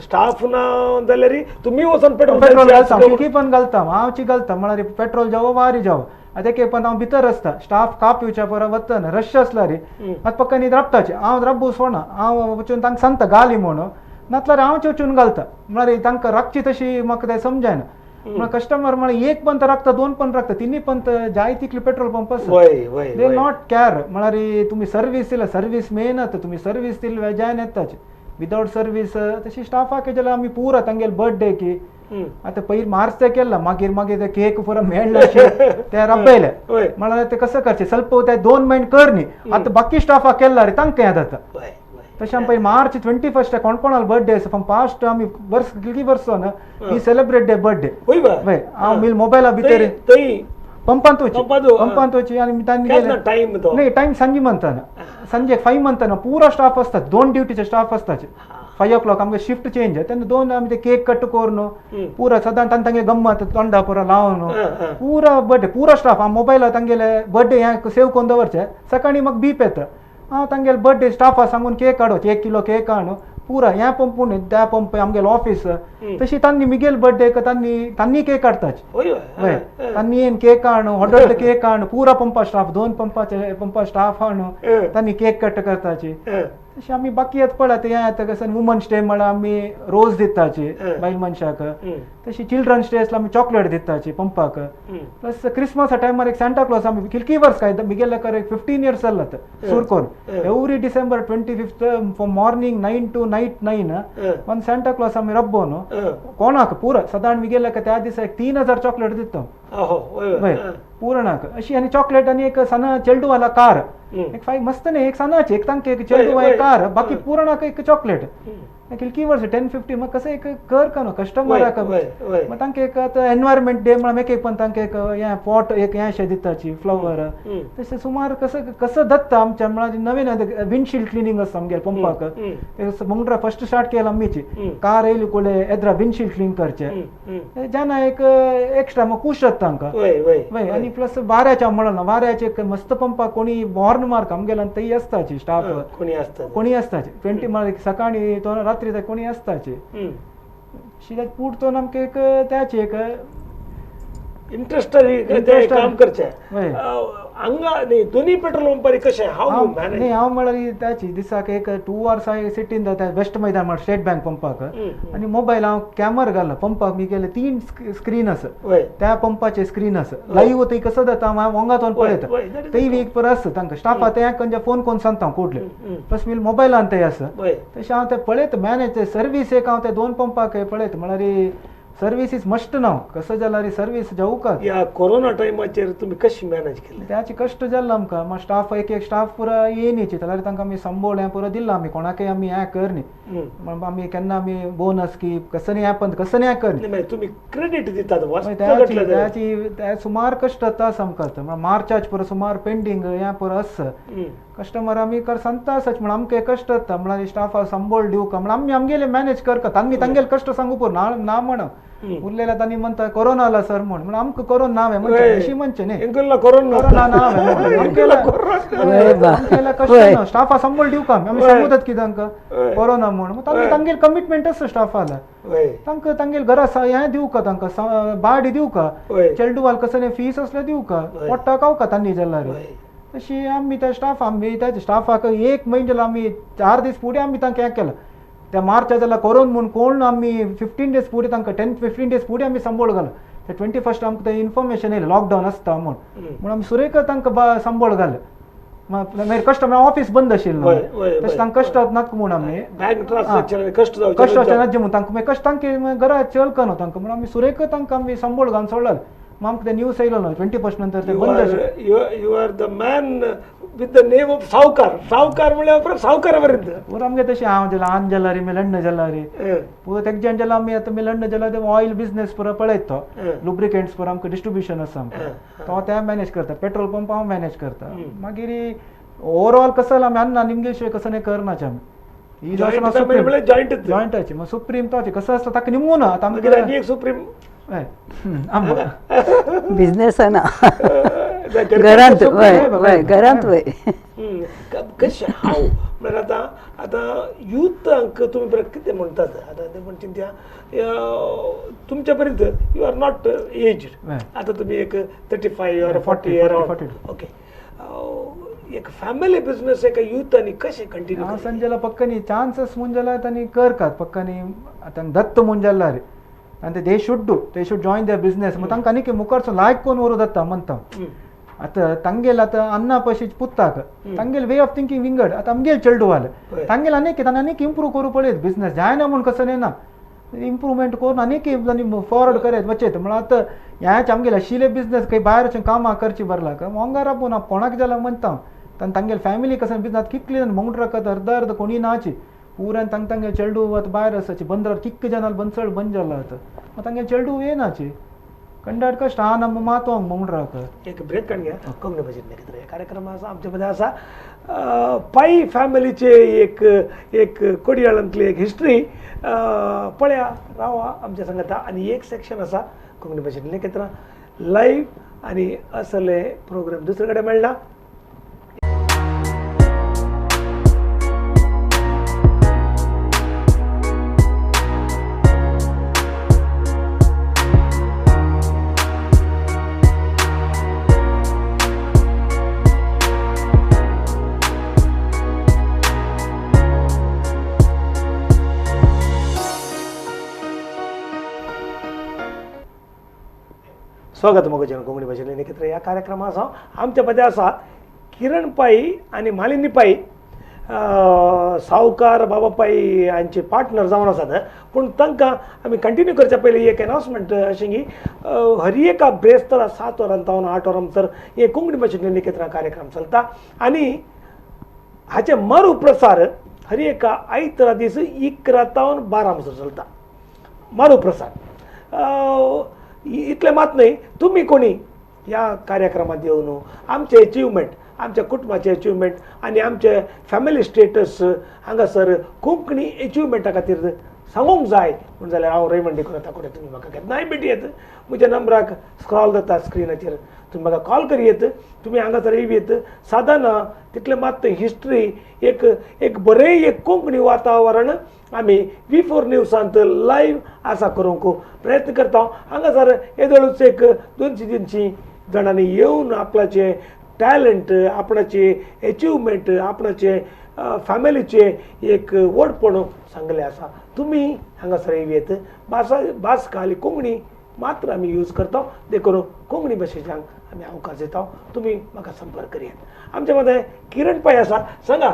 स्टाफ ना जाल्यार तुमी वचोन पेट्रोल घालता किकी पण घालता हांवची घालता म्हळ्यार पेट्रोल जावं वारी जावं. आतां एक पण हांव भितर आसता स्टाफ काप येवच्या परत वतना रश आसल्यार आतां पक्का न्ही राबताचे हांव राबू सोडना हांव वचून तांकां सांगता घाली म्हणून नातल्यार हांवच वचून घालता म्हळ्यार तांकां राखची तशी म्हाका तें समजायना. म्हळ्यार कस्टमर म्हळ्यार एक पंत राखता 2 पंत राखता तिन्ही पंत जाय तितले पेट्रोल पंप आसा they not care म्हळ्यार तुमी सर्वीस दिल्या सर्वीस मेन आतां तुमी सर्वीस दिली जायन येताचे विदावट सर्वीस तशी स्टाफाक जाल्यार आमी पुरा तांगेले बर्थडे की आतां पयर मार्च ते केला मागीर मागीर ते केक पुरो मेळ्ळा ते रब्बयले म्हळ्यार ते कसं करचे ಸ್ವಲ್ಪ ते 2 म्हयने कर न्ही आतां बाकी स्टाफाक केला रे तांकां हें जाता. तशें आमी पयर मार्च 21 कोण कोणाल बर्थडे आसा फ्रॉम पास्ट आमी वर्स कितली वर्सां न्हू we celebrate they birthday. हय हांव मिल मोबायला भितर पंपांत वची पंपांत वची आनी तांणी टायम नाही टायम सांजे म्हणताना संजे 5 म्हणताना पुरा स्टाफ असतात 2 ड्युटीचे स्टाफ असतात 5 o'clock आमगे शिफ्ट चेंज तेन्ना 2 आमी ते केक कट करून पुरा सदां तांकां तांगे गम्मत तोंडा पुरा लावन पुरा बर्थडे पुरा स्टाफ हांव मोबायलार तांगेले बर्थडे हें सेव करून दवरचे सकाळीं म्हाका बीप येता हांव तांगेले बर्थडे स्टाफा सांगून केक हाडोवचे 1 किलो केक हाडून पुरा ह्या पंपून त्या पंप आमगेलो ऑफीस तशी तांणी मिगेल बर्थडे तांणी तांणी केक हाडटाच. हय तांणी येन केक हाडून व्हड केक हाडून पुरा पंपा स्टाफ 2 पंपाचे पंपा स्टाफ हाडून तांणी केक कट करताची. तशें आमी बाकी आतां पळय आतां हें आतां कसं वुमन्स डे म्हळ्यार आमी रोज दिताची बायल मनशाक तशी चिल्ड्रन्स डे आसल्यार आमी चॉकलेट दिताची पंपाक. प्लस क्रिसमसा टायमार एक सांता क्लॉज आमी कितकी वर्स काय मिगेल्या कर एक 15 इयर्स जाल्ला आतां सुरू करून every December 25 from morning 9 to night 9 one Santa Claus आमी रब्बोवन कोणाक पुरा सदां मिगेल्या त्या दिसा एक 3000 चॉकलेट दिता. हय पुरणाक अशी आनी चॉकलेट आनी एक सना चेल्डुवाला कार एक फाय मस्त न्ही एक सनाची एक तांकां एक चेल्डुवा एक कार बाकी पुरणाक एक चॉकलेट कितकी वर्स 10-15 मग कसं एक कर का न्हू कस्टमराक मग तांकां एक आतां एनवायरमेंट डे म्हळ्यार एक एक पण तांकां एक हें पॉट एक हें अशें दिताची फ्लावर तशें सुमार कसं कसं दत्ता आमच्या म्हळ्यार नवीन आतां विंडशिल्ड क्लिनींग आसा आमगेले पंपाक मुंगड्रा फर्स्ट स्टार्ट केला आमीची कार येयली कुळे येद्रा विंडशिल्ड क्लीन करचे जेन्ना एक एक्स्ट्रा मग खूश जाता तांकां. हय आनी प्लस वाऱ्याच्या म्हणून वाऱ्याचे मस्त पंपाक कोणी हॉर्न मारता आमगेल्यान थंय आसताची स्टाफ कोणी आसताची 20 म्हळ्यार सकाळीं तो रात्री कोणी आसताची पूण तो आमकां एक त्याचे एक इंट्रस्ट काम करचें हांगा न्ही दोनी पेट्रोल पंपार कशें हांव न्ही हांव म्हळ्यार त्याची दिसाक एक 2 वर्स हांव सिटीन जाता वेस्ट मैदान म्हळ्यार स्टेट बँक पंपाक आनी मोबायल हांव कॅमरा घाला पंपाक मिगेले 3 स्क्रीन आसा त्या पंपाचे स्क्रीन आसा लायव्ह थंय कसो जाता हांव वंगातून पळयता थंय एक पर आसा तांकां स्टाफा ते खंयच्या फोन करून सांगता हांव कुडले प्लस मिल मोबायलान थंय आसा तशें हांव ते पळयता मॅनेज सर्वीस एक हांव ते 2 पंपाक पळयता म्हळ्यार सर्वीस is must नाव कसं जाल्यार सर्वीस जावका. ह्या कोरोना टायमाचेर तुमी कशी मॅनेज केली त्याचे कश्ट जाल्लो आमकां मागीर स्टाफ एक एक स्टाफ पुरा येयनी जाल्यार तांकां आमी संबळ हें पुरो दिलां आमी कोणाकय आमी हें कर न्ही आमी केन्ना आमी बोनस की कसं न्ही हें कसं न्ही हें कर न्ही तुमी क्रेडीट दितात त्याची सुमार कश्ट जाता आसा आमकां आतां मार्चाच पुरो सुमार पेंडींग हें पुरो आसा कस्टमर आमी कर सांगता आसाच म्हण आमकां कश्ट जाता म्हळ्यार स्टाफा संबळ दिवका म्हण आमी आमगेले मॅनेज करता तांणी तांगेले कश्ट सांगू पुरो ना ना म्हण उरलेल्या तांणी म्हणटा कोरोना आला सर म्हण म्हण आमकां कोरोना नाव म्हणचे अशी म्हणचे न्ही कोरोना नाव कश्ट ना स्टाफा संबळ दिवका आमी सांगूतात की तांकां कोरोना म्हण तांगे तांगेले कमिटमेंट आसता स्टाफाला तांकां तांगेले घरा हें दिवका तांकां भाडी दिवका चेल्डुवाल कसलें फीस आसल्यार दिवका पोट्टा खावका तांणी जाल्यार तशी आमी त्या स्टाफ आमी त्या स्टाफाक 1 म्हयने आमी 4 दीस फुडें आमी तांकां हें केलां त्या मार्चा जाल्यार कोरोन म्हूण कोण आमी 15 डेज फुडें तांकां 10-15 डेज फुडें आमी संबळ घाला ते 21 आमकां तें इन्फॉर्मेशन येयलें लॉकडावन आसता म्हूण म्हूण आमी सुरेख तांकां संबळ घालें मागीर कस्टमर ऑफीस बंद आशिल्लें तशें तांकां कश्ट नाका म्हूण आमी कश्ट जावचें नाज्जे म्हूण तांकां मागीर कश्ट तांकां घरा चलका न्हू तांकां म्हूण आमी सुरेख तांकां आमी संबळ घालून सोडलें आमकां ते न्यूज येयलो न्हू 21 नंतर ते बंद आशिल्लें. You are the man with the name of Savarkar. Savarkar म्हणल्यार उपरांत सावकार पर्यंत पुरो आमगे तशें हांव जाल्यार आन जाल्यार मिलण्ण जाल्यार पुरो तेक जाण जाल्यार आमी आतां मिलण्ण जाल्यार ते ऑयल बिजनेस पुरो पळयत तो लुब्रिकेंट्स पुरो आमकां डिस्ट्रिब्युशन आसा आमकां तो ते मॅनेज करता पेट्रोल पंप हांव मॅनेज करता मागीर ओवरऑल कसं जाल्यार आमी अन्ना निमगे शिवाय कसं न्ही करनाचे आमी जॉयंटाचे मग सुप्रीम तो कसं आसता ताका निमू ना आतां आमकां सुप्रीम बिजनेस ना घरांत वय घरांत वय कशें हांव म्हळ्यार आतां आतां युथांक तुमी कितें म्हणटात आतां तें म्हणचे त्या तुमच्या पर्यंत you are not aged आतां तुमी एक 35 or 40 year okay एक फॅमिली बिजनेस एका युथांनी कशें कंटिन्यू हांव संजला पक्कनी चान्सीस म्हूण जाल्यार तांणी करतात पक्कनी आतां दत्त म्हूण जाल्यार आनी they should do they should join the business मग तांकां आनी मुखारचो लायक कोण व्हरूं जाता म्हणटा आतां तांगेल आतां अन्ना पशी पुत्ताक तांगेल वे ऑफ थिंकींग विंगड आतां आमगेल चेडूवाले तांगेल आनीक तांणी आनीक इम्प्रूव करूं पळयत बिजनेस जायना म्हूण कसं ना इम्प्रूवमेंट करून आनीक फॉरवर्ड करत वचेत. म्हळ्यार आतां ह्याच आमगेले आशिल्ले बिजनेस खंय भायर वचून कामां करची बरला मोंगार आपूण कोणाक जाल्यार म्हणटा तांकां तांगेले फॅमिली कसं बिजनेस कितले जाण मंगडू राखत अर्द अर्द कोणी नाची पुरान तांकां तांगेले चेडू आतां भायर आसाची बंदरार कितके जाणां बंद चड बंद जाला आतां मागीर तांगेले चेडू येनाची कंडाट कश्ट हा ना मातो मंगडू राख. एक ब्रेक काढून घ्या. कोंकणी भाशेंत नेत्र कार्यक्रम आसा आमच्या मध्ये आसा पाई फॅमिलीचे एक एक कोडियाळांतली एक हिस्ट्री पळया रावा आमच्या सांगता. आनी एक सेक्शन आसा कोंकणी भाशेंत नेत्र लायव्ह आनी असले प्रोग्राम दुसरे कडेन मेळना. स्वागत मोगजन कोंकणी भाशेंतल्यान एकत्र ह्या कार्यक्रमा आसा. आमच्या मदें आसा किरण पाई आनी मालिनी पाई सावकार बाबा पाई हांचे पार्टनर जावन आसात. पूण तांकां आमी कंटिन्यू करच्या पयलीं एक अनावन्समेंट अशें की हर एका ब्रेस्तारा 7 वरां जावन 8 वरां भितर हे कोंकणी भाशेंतल्यान एकत्र कार्यक्रम चलता आनी हाचे मरू प्रसार हर एका आयतारा दीस 11 तावन 12 म्हणसर चलता मारू प्रसार. इतलें मात न्हय, तुमी कोणी ह्या कार्यक्रमांत येवन आमचे एचिवमेंट, आमच्या कुटुंबाचे एचिवमेंट आनी आमचे फॅमिली स्टेटस हांगासर कोंकणी एचिवमेंटा खातीर सांगूंक जाय म्हूण जाल्यार हांव रेमंड डिक्रोता कडेन तुमी म्हाका केन्नाय भेटयेत. म्हज्या नंबराक स्क्रॉल जाता स्क्रिनाचेर, तुमी म्हाका कॉल करयेत. तुमी हांगासर येयत सादारण तितलें मात हिस्ट्री एक एक बरें एक कोंकणी वातावरण आमी V4 न्यूजांत लायव्ह आसा करूंक प्रयत्न करता. हांगासर येदोळूच एक 200-300 जाणांनी येवन आपल्याचें टॅलंट, आपणाचे एचिवमेंट, आपणाचे फॅमिलीचे एक व्हडपण सांगलें आसा. तुमी हांगासर येयत भास भास खाली कोंकणी मात्र आमी यूज करता, देखून कोंकणी भाशेच्यान आमी अवकाश दिता. तुमी म्हाका संपर्क करयात. आमच्या मदें किरण पाई आसा. सांगा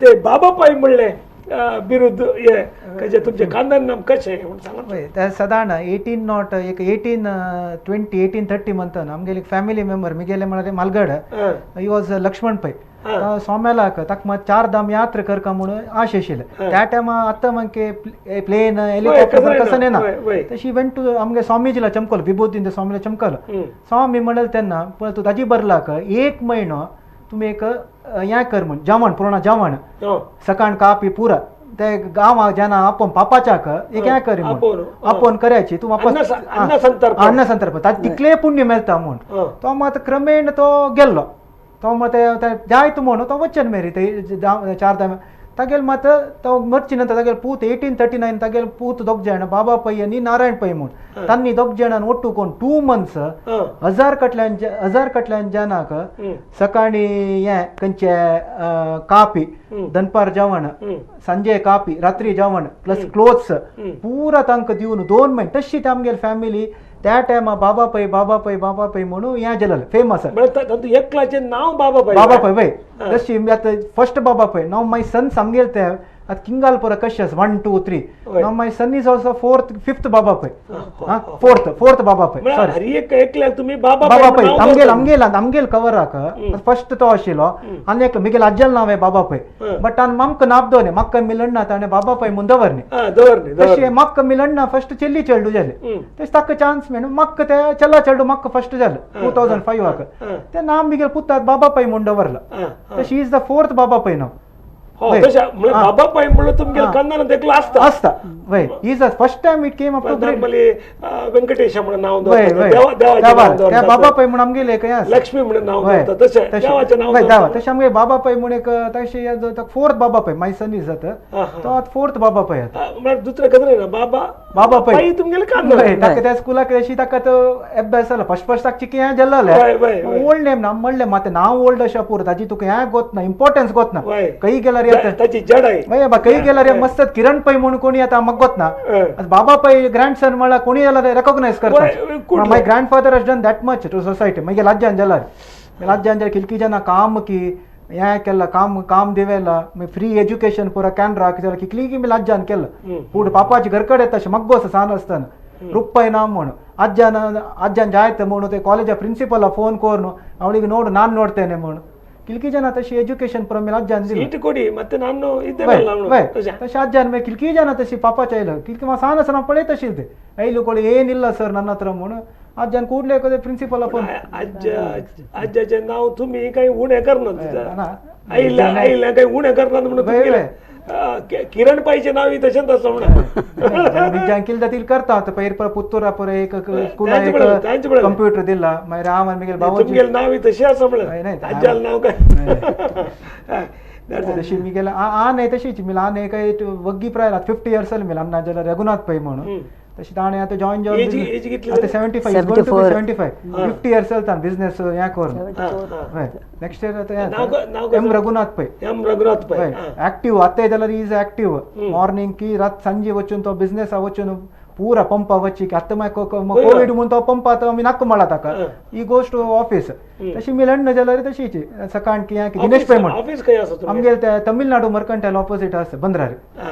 ते बाबा पाई म्हणलें बिरुद्ध हे कशें तुमचें खानदान नाम कशें म्हूण सांगा. ते सादारण 1801 1820 1830 म्हणतना आमगेली फॅमिली मेंबर मिगेले म्हळ्यार मालगड he was Laxman Pai सोमेलाक ताका मात 4 धाम यात्रा करका म्हणून आश आशिल्लें. त्या टायमा आतां मागीर प्लेन हेलिकॉप्टर कसं येना तशी वेंट टू आमगे स्वामीजीला चमकलो विभूतीन ते स्वामीला चमकलो. स्वामी म्हणलें तेन्ना पळय तूं ताजी बरलाक 1 म्हयनो तुमी एक हें कर म्हूण जेवण पुर्ण जेवण सकाळ कापी पुरा ते गांवाक जेन्ना आपोवन पापाच्याक एक हें कर म्हूण आपोवन करायची तूं वापस अन्न संतर्पण ताजें तितलें पुण्य मेळटा म्हूण. तो मात क्रमेण तो गेल्लो तो मात जायत म्हणून तो वचन मेरी ते 4 धाम तागेले मात तो मरची नंतर तागेले पूत 1839 तागेले पूत दोग जाण बाबा पै आनी नारायण पै म्हूण तांणी दोग जाणान ಒಟ್ಟು कोण 2 मंथ्स 1000 कटल्यान जाणाक सकाळी हें खंयचे कापी दनपार जेवण सांजे कापी रात्री जेवण प्लस क्लोथ्स पुरा तांकां दिवन 2 म्हयने तशी ते आमगेली फॅमिली त्या टायमा बाबा पै बाबा पै बाबा पै म्हणून हें जालें फेमस. एकलाचें नांव बाबा पै बाबा पै वय तशी आतां फर्स्ट बाबा पै नाव माय सन आमगेले ते आतां किंगालपुरा कशें आसा 1 2 3 नाव my son is also 4th 5th Baba Pai 4th Baba Pai. Sorry एकल्याक तुमी बाबा पै आमगेल आमगेल आमगेल कवराक फर्स्ट तो आशिल्लो आनी एक मिगेल आज्जल नांव बाबा पै बट आनी म्हाका नाप दवरलें म्हाका मिलण ताणें बाबा पै म्हूण दवरलें तशें म्हाका मिलण फर्स्ट चेल्ली चेडू जालें तशें ताका चान्स मेळ्ळो म्हाका ते चेल्ला चेडू म्हाका फर्स्ट जालें 2005 ते नांव मिगेल पुतात बाबा पै म्हूण दवरला. तशी is the 4th Baba Pai नांव. बाबा पै म्हणलं तुमगेले खानदानांत एकलो आसता आसता वय is the first time it came up to normally Venkatesha म्हणून नांव दवरता बाबा पै म्हणून आमगेले एक लक्ष्मी म्हणून नांव दवरता तशें देवाचें नांव देवा तशें आमगे बाबा पै म्हणून एक तशें 4th Baba Pai my son is जाता तो आतां 4th बाबा पै आतां म्हळ्यार दुसरें कदर ना बाबा बाबा पै तुमगेले खानदान ताका त्या स्कुलाक तशी ताका तो अभ्यास जाला फर्स्ट फर्स्ट ताका चिके हें जाल्लें ओल्ड नेम ना म्हणलें मात नांव ओल्ड अशें पुरो ताजी तुका हें गोत ना इम्पॉर्टन्स गोत ना खंय गेल्यार ताची जड आहे बा खंय गेल्यार मस्त किरण पै म्हणून कोणी आतां म्हाका गोत ना बाबा पै ग्रँडसन म्हणल्यार कोणी जाल्यार रेकॉग्नायज करता. My grandfather has done that much to society. मागीर लाज्जान जाल्यार लाज्जान जाल्यार किलकी जाणा काम की हें केला काम काम दिवेला मागीर फ्री एज्युकेशन पुरा कॅनरा जाल्यार कितली मी अज्जान केलं पूण पापाचे घरकडे तशें मग्गो सान आसतना रुप्पाय ना म्हण अज्जान अज्जान जायत म्हणून ते कॉलेजा प्रिन्सिपला फोन करून ಅವಳಿಗೆ ನೋಡು ನಾನು ನೋಡ್ತೇನೆ म्हणून किलकी ಜನ तशी एज्युकेशन पुरा मी अज्जान दिली सीट कोडी ಮತ್ತೆ ನಾನು तशें अज्जान मागीर किलकी ಜನ तशी पापाचे आयलो किलकी म्हाका सान आसतना पळयत तशीच ते आयलो कोळी ಏನಿಲ್ಲ सर ನನ್ನ ಹತ್ರ म्हणून अज्जान ಕೂಡಲೇ प्रिन्सिपल फोन अज्ज अज्जाचें नांव तुमी काही उणें करनात आयिल्ल्या आयिल्ल्या काही उणें करनात म्हणून किरण पायचें नांव तशेंच आसा म्हणून किल जातील करता पयर पर पुत्तुरा पर एक स्कूल कंप्युटर दिला मागीर हांव आनी मागीर बाबा तुमगेलें नांव तशें आसा म्हणलें आज्यालें नांव काय तशी मिगेले आन तशीच मिल आन काय वग्गी प्राय 50 इयर्स मिल अन्ना जाल्यार रघुनाथ पै म्हणून तशी ताणें आतां जॉईन जावन आतां 75 75 50 इयर्स चलता बिझनेस हें करून नेक्स्ट इयर आतां M Raghunath Pai M Raghunath Pai active आतां जाल्यार is active morning की रात सांजे वचून तो बिझनेस वचून पूरा पंपा वची की आतां मागीर कोवीड म्हणून तो पंप आतां आमी नाका म्हळा ताका ही गोज टू ऑफीस तशी मिल अण्ण जाल्यार तशीच सकाळ की दिनेश पै म्हण ऑफीस खंय आसा आमगेले ते तमिळनाडू मर्कंटायल ऑपोजीट आसा बंद्रार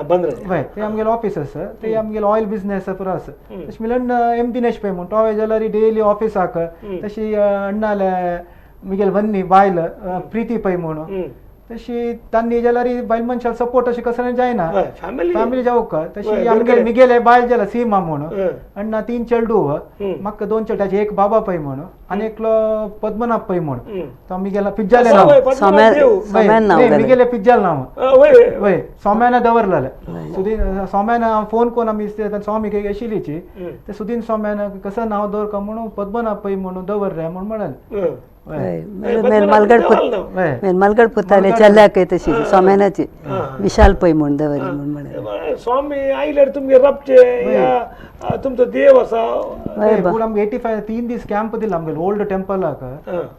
बंद्रार ते आमगेले ऑफीस आसा ते आमगेले ऑयल बिझनेस पुरो आसा तशें मिल अण्ण एम दिनेश पै म्हण तो जाल्यार डेली ऑफिसाक तशी अण्णाले मिगेले वन्नी बायल प्रिती पै म्हणून तशी तांणी जाल्यार बायल मनशाक सपोर्ट अशें कसलें जायना फॅमिली जावंक तशी आमगेले मिगेले बायल जाल्यार सीमा म्हणून अण्णा 3 चेडू म्हाका 2 चेडूचे एक बाबा पै म्हणून आनी एकलो पद्मनाभ पै म्हणून तो मिगेला पिज्जाले नांव मिगेले पिज्जाल नांव वय सोम्यान दवरलेले सुदीन सोम्यान फोन करून आमी स्वामी आशिल्लीची ते सुदीन सोम्यान कसं नांव दवर का म्हणून पद्मनाभ पै म्हणून दवर रे म्हणून म्हणाले मलगड मलगड पुताले चल्याक तशी स्वाम्यानाची विशाल पै म्हूण दवरी म्हूण म्हळें स्वामी आयल्यार तुमगे रपचे तुमचो देव आसा पूण आमगे 85 3 दीस कॅम्प दिला आमगे ओल्ड टेम्पलाक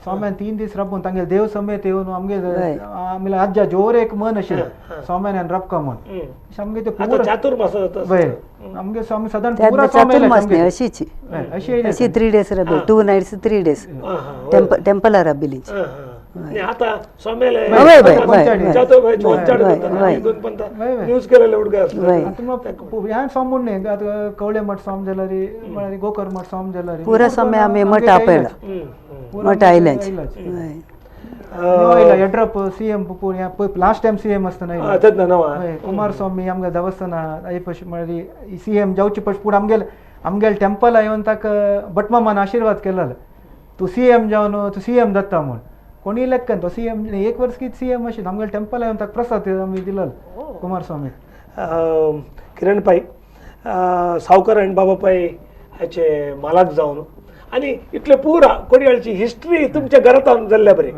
स्वाम्यान 3 दीस रबून तांगेले देव समेत येवन आमगे आमगे आज्जा जोर एक मन आशिल्लें स्वाम्यान रपका म्हूण आमगे ते चातुर्मास वय आमगे स्वामी सदां पुरा चातुर्मास अशीच अशी 3 डेज रबी 2 नायट्स 3 डेज टेम्पला रबिलीची आता स्वाम्याले न्यूज केलेले उडगा ह्या स्वामी न्ही आतां कवळे मठ स्वामी जाल्यार गोकर्ण मठ स्वामी जाल्यार पुरा स्वामी आमी मठ आपयला मठ आयल्याच Yediyurappa C M last time C M आसतना कुमारस्वामी आमगे देवस्थाना म्हळ्यार सी एम जावचे पयलीं पूण आमगेले आमगेले टेम्पला येवन ताका भटमामान आशिर्वाद केलेलो तूं सी एम जावन तूं सी एम जाता म्हूण कोणीय लेखन तो सी एम एक वर्स कितें सी एम आशिल्लो आमगेले टेम्पल येवन ताका प्रसाद आमी दिलेलो कुमारस्वामी. किरण पै सावकार आनी बाबा पै हाचे मालाक जावन आनी इतले पुरा कोडयाळची हिस्ट्री तुमच्या घरांत जाल्ल्या बरी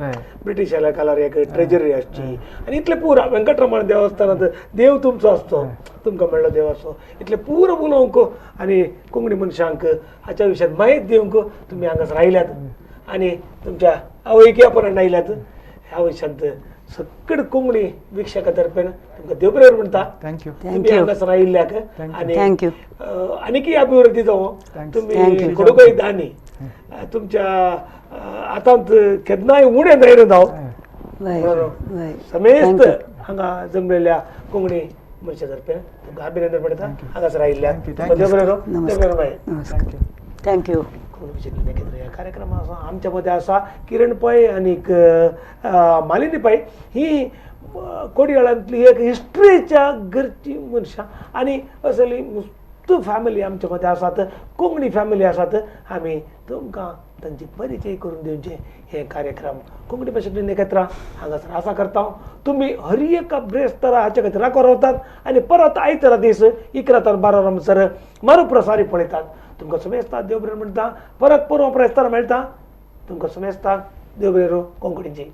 ब्रिटिशाल्या काळार एक ट्रेजरी आसची आनी इतले पुरा वेंकटरमण देवस्थानांत देव तुमचो आसतो तुमकां मेळ्ळो देव आसतो इतले पुरा उलोवंक आनी कोंकणी मनशांक हाच्या विशयान म्हायती दिवंक तुमी हांगासर आयल्यात आनी तुमच्या आवयकी आपण आयल्यात ह्या विशयांत सगळे कोंकणी वीक्षका तर्फेन तुमकां देव बरें म्हणटा. Thank you. तुमी हांगासर आयिल्ल्याक आनी आनीकय अभिवृद्धी जावं तुमी कडूकय दानी तुमच्या हातांत केन्नाय उणें जायना जावं समेस्त हांगा जमलेल्या कोंकणी मनशा तर्फेन तुमकां अभिनंदन म्हणटा हांगासर आयिल्ल्याक. देव बरें देव बरें. Thank you. ह्या कार्यक्रम आसा आमच्या मदें आसा किरण पै आनीक मालिनी पै ही कोडयाळांतली एक हिस्ट्रीच्या घरची मनशां आनी असली मस्त फॅमिली आमच्या मदें आसात कोंकणी फॅमिली आसात. आमी तुमकां तांची परिचय करून दिवचे हे कार्यक्रम कोंकणी भाशेंतल्यान एकत्र हांगासर आसा करता. तुमी हर एका ब्रेस्तारा हाच्या खातीर राखो रावतात आनी परत आयतारा दीस 11 ते 12 म्हणसर मरुप्रसारी पळयतात. तुमकां समेस्ता देव बरें म्हणटा परत परत प्रेस्तार मेळटा. तुमकां समेस्ता देव बरें कोंकणीची.